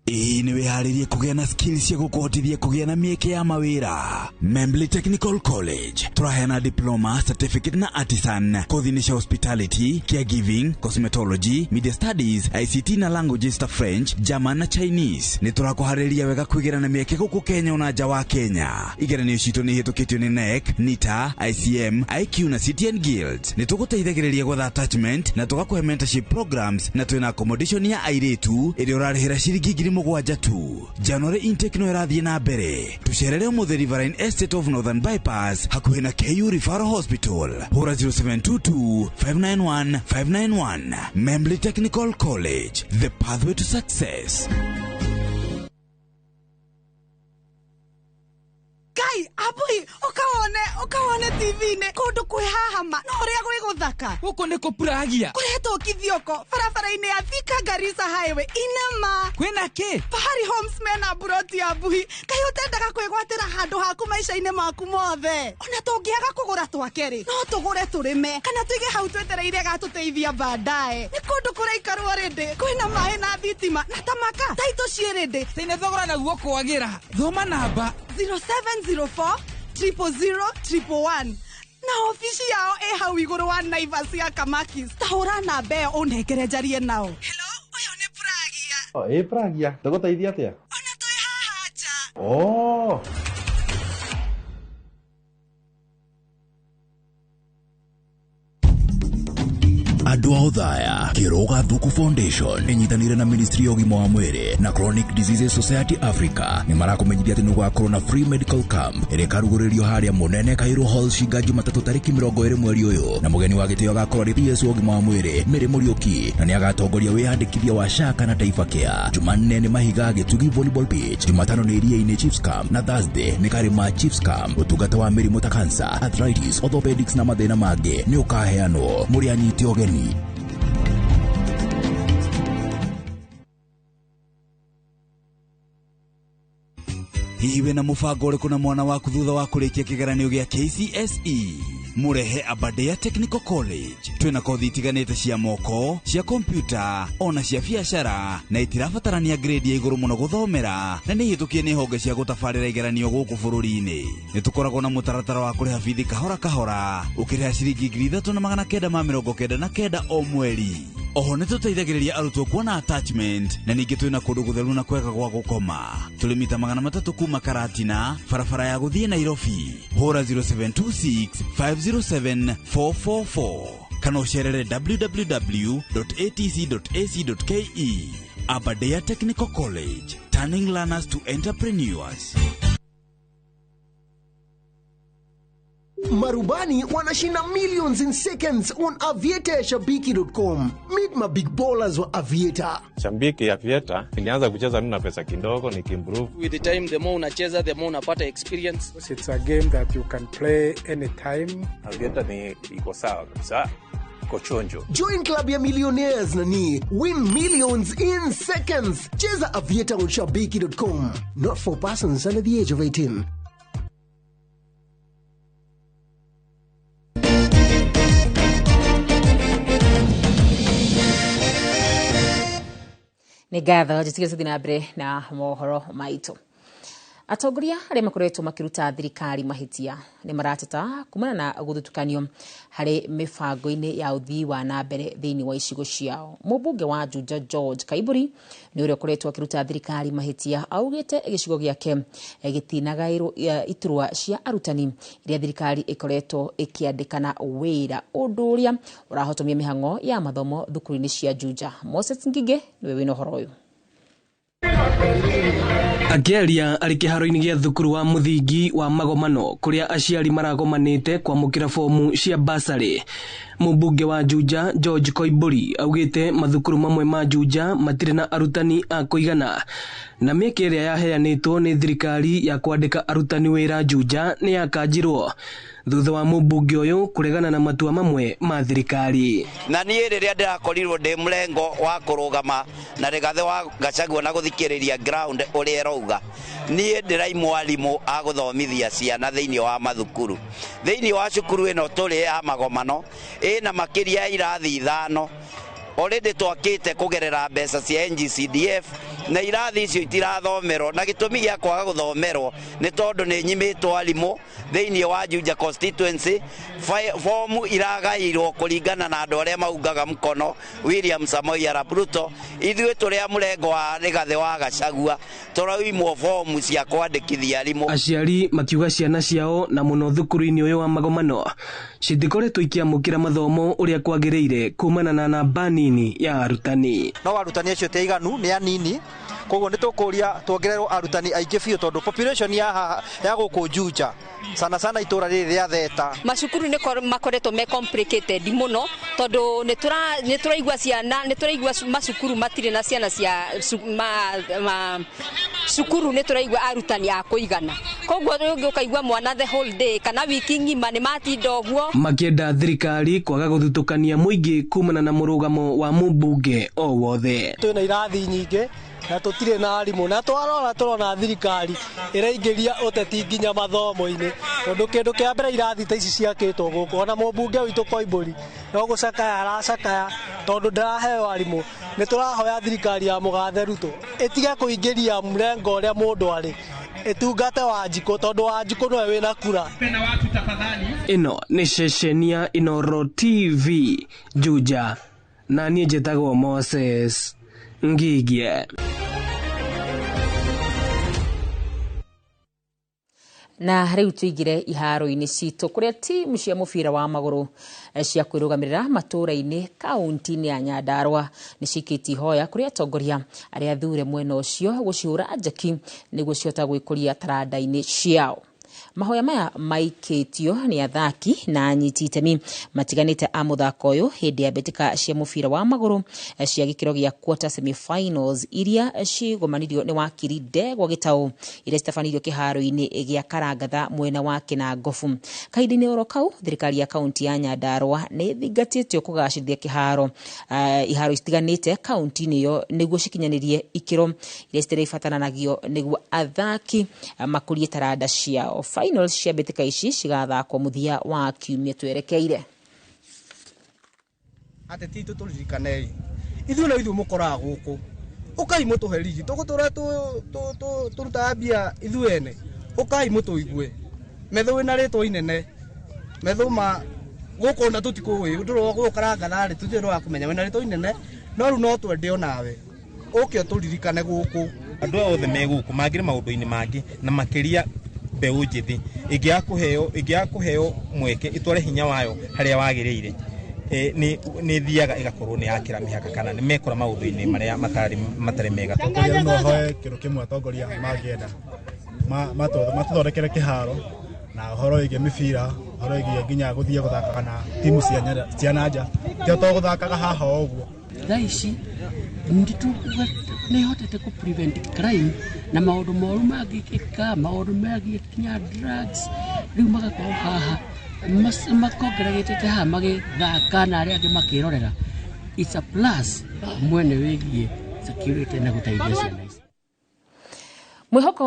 Ĩĩ nĩ wĩharĩrie kũgĩa na skills cia gũkũhotithia kũgĩa na mĩeke ya mawĩra. Membly Technical College tũraheana diploma, certificate na artisan, kothi nĩ cia hospitality, caregiving, cosmetology, media studies, ICT na languages ta French, German na Chinese. Nĩ tũrakũharĩria wega kwĩgĩra na mĩeke gũkũ Kenya ona nja wa Kenya. Igeranio citũ nĩ ihĩtũkĩtio nĩ NEC, NITA, ICM, IQ na CTN Guild. Nĩ tũgũteithagĩrĩria gwetha attachment na tũgakũhe mentorship programs na twĩna accommodation ya airĩtu ĩrĩa ũrarĩhĩra ciringi 7,000 tu. January intake no ĩrathiĩ na mbere. Tũcerere ũmũthĩ Riverine Estate of Northern Bypass hakuhĩ na KU Referral Hospital. Hũra 0722 591 591. Membly Technical College, the pathway to success. Kai Abui, ukawone TV-inĩ kũndũ kwĩ haha ma no ũrĩa gwĩ gũthaka. Gũkũ nĩ kũpuragia. Kũretwo Kithioko barabara-inĩ ya Thika Garissa Highway inama. Kwĩna kĩ? Fahari Homes mena mburoti ya Mbuhi. Kaĩ ũtendaga kwĩgwatĩra handũ haku maica-inĩ maku mothe? Ona tũngĩaga kũgũra twake rĩ, no tũgũre tũrĩme kana tũige hau twetereire gatũteithia baadaye. Nĩ kũndũ kũraikarwo rĩndĩ, kwĩna maĩ na thitima na tamaka taitũ ciĩ rĩndĩ. Tene thogora naguo kwagĩra. Thoma namba 0704 000 111 na ofici yao ĩ hau igũrũ wa Naivas ya Kamakis. Ta hũra namba ĩyo ũnengere njarie nao. Hello, ũyũ nĩ Pragia. Oh, ĩ Pragia, tũgũteithia atĩa? Ona twĩ haha nja. Oh. Andũ a Othaya, Kĩrũga Thuku Foundation ĩnyitanĩire na Ministry ya Ũgima wa Mwĩrĩ na Chronic Diseases Society Africa nĩ marakũmenyithia atĩ nĩ gũgakorwo na free medical camp ĩrĩa ĩkarugũrĩrio harĩa Mũnene Cairo Hall Shinga Jumatatũ tarĩki 20 mweri ũyũ, na mũgeni wa gĩtĩo agakorwo arĩ PS wa Ũgima wa Mwĩrĩ Mary Mũriũki, na nĩ agatongoria wĩyandĩkithia wa SHA kana Taifa Care. Jumanne nĩ Mahiga Gĩtugi Volleyball Pitch, Jumatano nĩ Iria-inĩ Chiefs Camp na Thursday nĩ Karima Chiefs Camp. Ũtungata wa mĩrimũ ta cancer, arthritis, orthopedics na mathĩna mangĩ nĩ ũkaheanwo. Mũrĩ anyite ũgeni. Hihi wĩna mũbango ũrĩkũ na mwana waku thutha wa kũrĩkia kĩgeranio gĩa KCSE? Mũrehe Aberdare Technical College. Twĩna kothi itiganĩte cia moko, cia kompyuta, ona cia biacara, na itirabatarania grade ya igũrũ mũno gũthomera, na nĩ ihĩtũkie nĩ honge cia gũtabarĩra igeranio gũkũ bũrũri-inĩ. Nĩ tũkoragwo na mũtaratara wa kũrĩha bithi kahora kahora, ũkĩrĩha ciringi 3999 o mweri. Oho nĩ tũteithagĩrĩria arutwo kuona attachment, na ningĩ twĩna kũndũ gũtheru na kwega gwa gũkoma. Tũrĩ mita 300 kuma Karatina, barabara ya gũthiĩ Nairobi. Hũra 0726 507 444 kana ũcerere www.atc.ac.ke. Aberdare Technical College, turning learners to entrepreneurs. Marubani wanashinda millions in seconds on Aviator ya Shabiki.com. Meet my big ballers wa Aviator. Shabiki Aviator nilianza kucheza mimi na pesa kidogo nikiimprove. With the time, the more unacheza, the more unapata experience. It's a game that you can play anytime. Aviator ni iko sawa kabisa. Kochonjo. Join club ya millionaires nani. Win millions in seconds. Cheza Aviator on Shabiki.com. Not for persons under the age of 18. Nĩ ngatho njĩtigĩre tũthiĩ na mbere na mohoro maitũ. Atongoria arĩa makoretwo makĩruta thirikari mahĩtia nĩ marateta kumana na gũthutũkanio harĩ mĩbango-inĩ ya ũthii wa na mbere thĩinĩ wa icigo ciao. Mũmbunge wa Juja George Kaiburi nĩ ũrĩa ũkoretwo akĩruta thirikari mahĩtia augĩte gĩcigo gĩake gĩtinagaĩrwo iturwa cia arutani iria thirikari ĩkoretwo ĩkĩandĩkana wĩra, ũndũ ũrĩa ũrahotomia mĩhang'o ya mathomo thukuru-inĩ cia Juja. Moses Ngige nĩwe wĩna ũhoro ũyũ. Akĩaria arĩ kĩharo-inĩ gĩa thukuru wa mũthingi wa Magomano kũrĩa aciari maragomanĩte kwamũkĩra fomu cia basarĩ, mũmbunge wa Juja George Koimburi augĩte mathukuru mamwe ma Juja matirĩ na arutani a kũigana, na mĩeke ĩrĩa yaheanĩtwo nĩ thirikari ya kwandĩka arutani wĩra Juja nĩ yakanjirwo thutha wa mũmbunge ũyũ kũregana na matua mamwe ma thirikari. Na niĩ rĩrĩa ndĩrakorirwo ndĩ mũrengo wa kũrũgama na Rigathĩ wa Gachagua na gũthikĩrĩria ground ũrĩa ĩrauga, niĩ ndĩraimwo arimũ a gũthomithia ciana thĩinĩ wa mathukuru. Thĩinĩ wa cukuru ĩno tũrĩ ya Magomano ĩna makĩria ya irathi 5 already twakĩte kũgerera mbeca cia NGCDF, na irathi icio itirathomerwo, na gĩtũmi gĩa kwaga gũthomerwo nĩ tondũ nĩ nyimĩtwo arimũ thĩinĩ wa Juja constituency. Fomu iragairwo kũringana na andũ arĩa maungaga mkono William Samoei Arap Ruto. Ithuĩ tũrĩ a mũrengo wa Rigathĩ wa Gachagua tũraimwo fomu cia kwandĩkithia arimũ. Aciari makiuga ciana ciao na mũno thukuru-inĩ ũyũ wa Magomano citikoretwo ikĩamũkĩra mathomo ũrĩa kwagĩrĩire kumana na namba nini ya arutani. No arutani acio ti aiganu, nĩ anini, Koguo nĩ tũkũria tuongererwo arutani aingĩ biũ tondũ population ya gũkũ Juja sana sana itũra rĩrĩ rĩa Theta. Macukuru nĩ makoretwo me complicated mũno tondũ nĩ tũraigua ciana, nĩ tũraigua macukuru matirĩ na ciana cia cukuru, nĩ tũraigua arutani a kũigana. Koguo rĩngĩ ũkaigua mwana the whole day kana wiki ng'ima nĩ matinda ũguo. Makĩenda thirikari kwaga gũthutũkania mũingĩ kumana na mũrũgamo wa mũmbunge o wothe. Twĩna irathi nyingĩ na tũtirĩ na arimũ, na twarora tũrona thirikari ĩraingĩria ũteti nginya mathomo-inĩ, tondũ kĩndũ kĩa mbere irathi ta ici ciakĩtwo gũkũ, ona mũmbunge witũ Koimbũri no gũcakaya aracakaya tondũ ndaraheo arimũ. Nĩ tũrahoya thirikari ya mũgathe Ruto ĩtige kũingĩria mũrengo ũrĩa mũndũ arĩ, ĩtungate Wanjikũ tondũ Wanjikũ nĩwe wĩna kura. Ĩno nĩ ceceni ya Inooro TV Juja, na niĩ njĩtagwo Moses Ngigie. Na rĩu tũingĩre iharo-inĩ citũ kũrĩa timu cia mũbira wa magũrũ cia kwĩrũgamĩrĩra matũũra-inĩ kaunti-inĩ ya Nyandarua nĩ cikĩtie ihoya kũrĩ atongoria arĩa athure mwena ũcio gũcihũra njeki nĩguo cihota gwĩkũria taranda-inĩ ciao. Mahoya maya maikĩtio nĩ athaki na anyiti itemi matiganĩte a mũthako ũyũ hĩndĩ ya mbĩtĩka cia mũbira wa magũrũ cia gĩkĩro gĩa quarter semi-finals iria cigomanirio nĩ wakiri Ndegwa Gĩtaũ iria citabanĩirio kĩharo-inĩ gĩa Karangatha mwena wa Kĩnangobu. Kahinda-inĩ oro kau thirikari ya kaunti ya Nyandarua nĩ ĩthingatĩtio kũgacĩrithia kĩharo iharo citiganĩte kaunti-inĩ ĩyo nĩguo cikinyanĩrie ikĩro iria citĩrĩbataranagia nĩguo athaki makũrie taranda ciao. Finals cia mbĩtĩka ici cigathakwo mũthia wa kiumia twerekeire. Ateti tũtũririkanei ithuĩ no ithuĩ mũkoraga gũkũ, ũkai mũtũhe rigi tũgũtũra tũrutaga mbia ithuĩ ene, ũkai mũtũigue metho wĩna rĩtwa inene metho ma gũkũ ona tũtikũĩ ndũrĩ gũkũ Karangatha-rĩ tũtirĩ wa kũmenya wĩna rĩtwa inene, no rĩu no twende onawe ũke ũtũririkane gũkũ. Andũ aya othe me gũkũ mangĩrĩ maũndũ-inĩ mangĩ na makĩria mbeũ njĩthĩ ĩngĩaga kũheo mweke ĩtware hinya wayo harĩa wagĩrĩire, nĩ thiaga ĩgakorwo nĩ yakĩra mĩhaka kana nĩ mekora maũndũ-inĩ marĩa matarĩ mega. Atongoria no hoe kĩndũ kĩmwe atongoria mangĩenda matũthondekere kĩharo na ũhoro wĩgiĩ mĩbira, ũhoro wĩgiĩ nginya gũthiĩ gũthakaga na timu cia nanja, ti to gũthakaga haha o ũguo. Thaa ici nĩ hotete kũ prevent crime na maũndũ moru mangĩkĩka, maũndũ megiĩ nginya drugs rĩu magakorwo haha makongeregĩtĩte haha magĩthaka na arĩa angĩ makĩrorera. It's a plus mwene wĩgiĩ security na gũteithia ciana ici. Mwĩhoko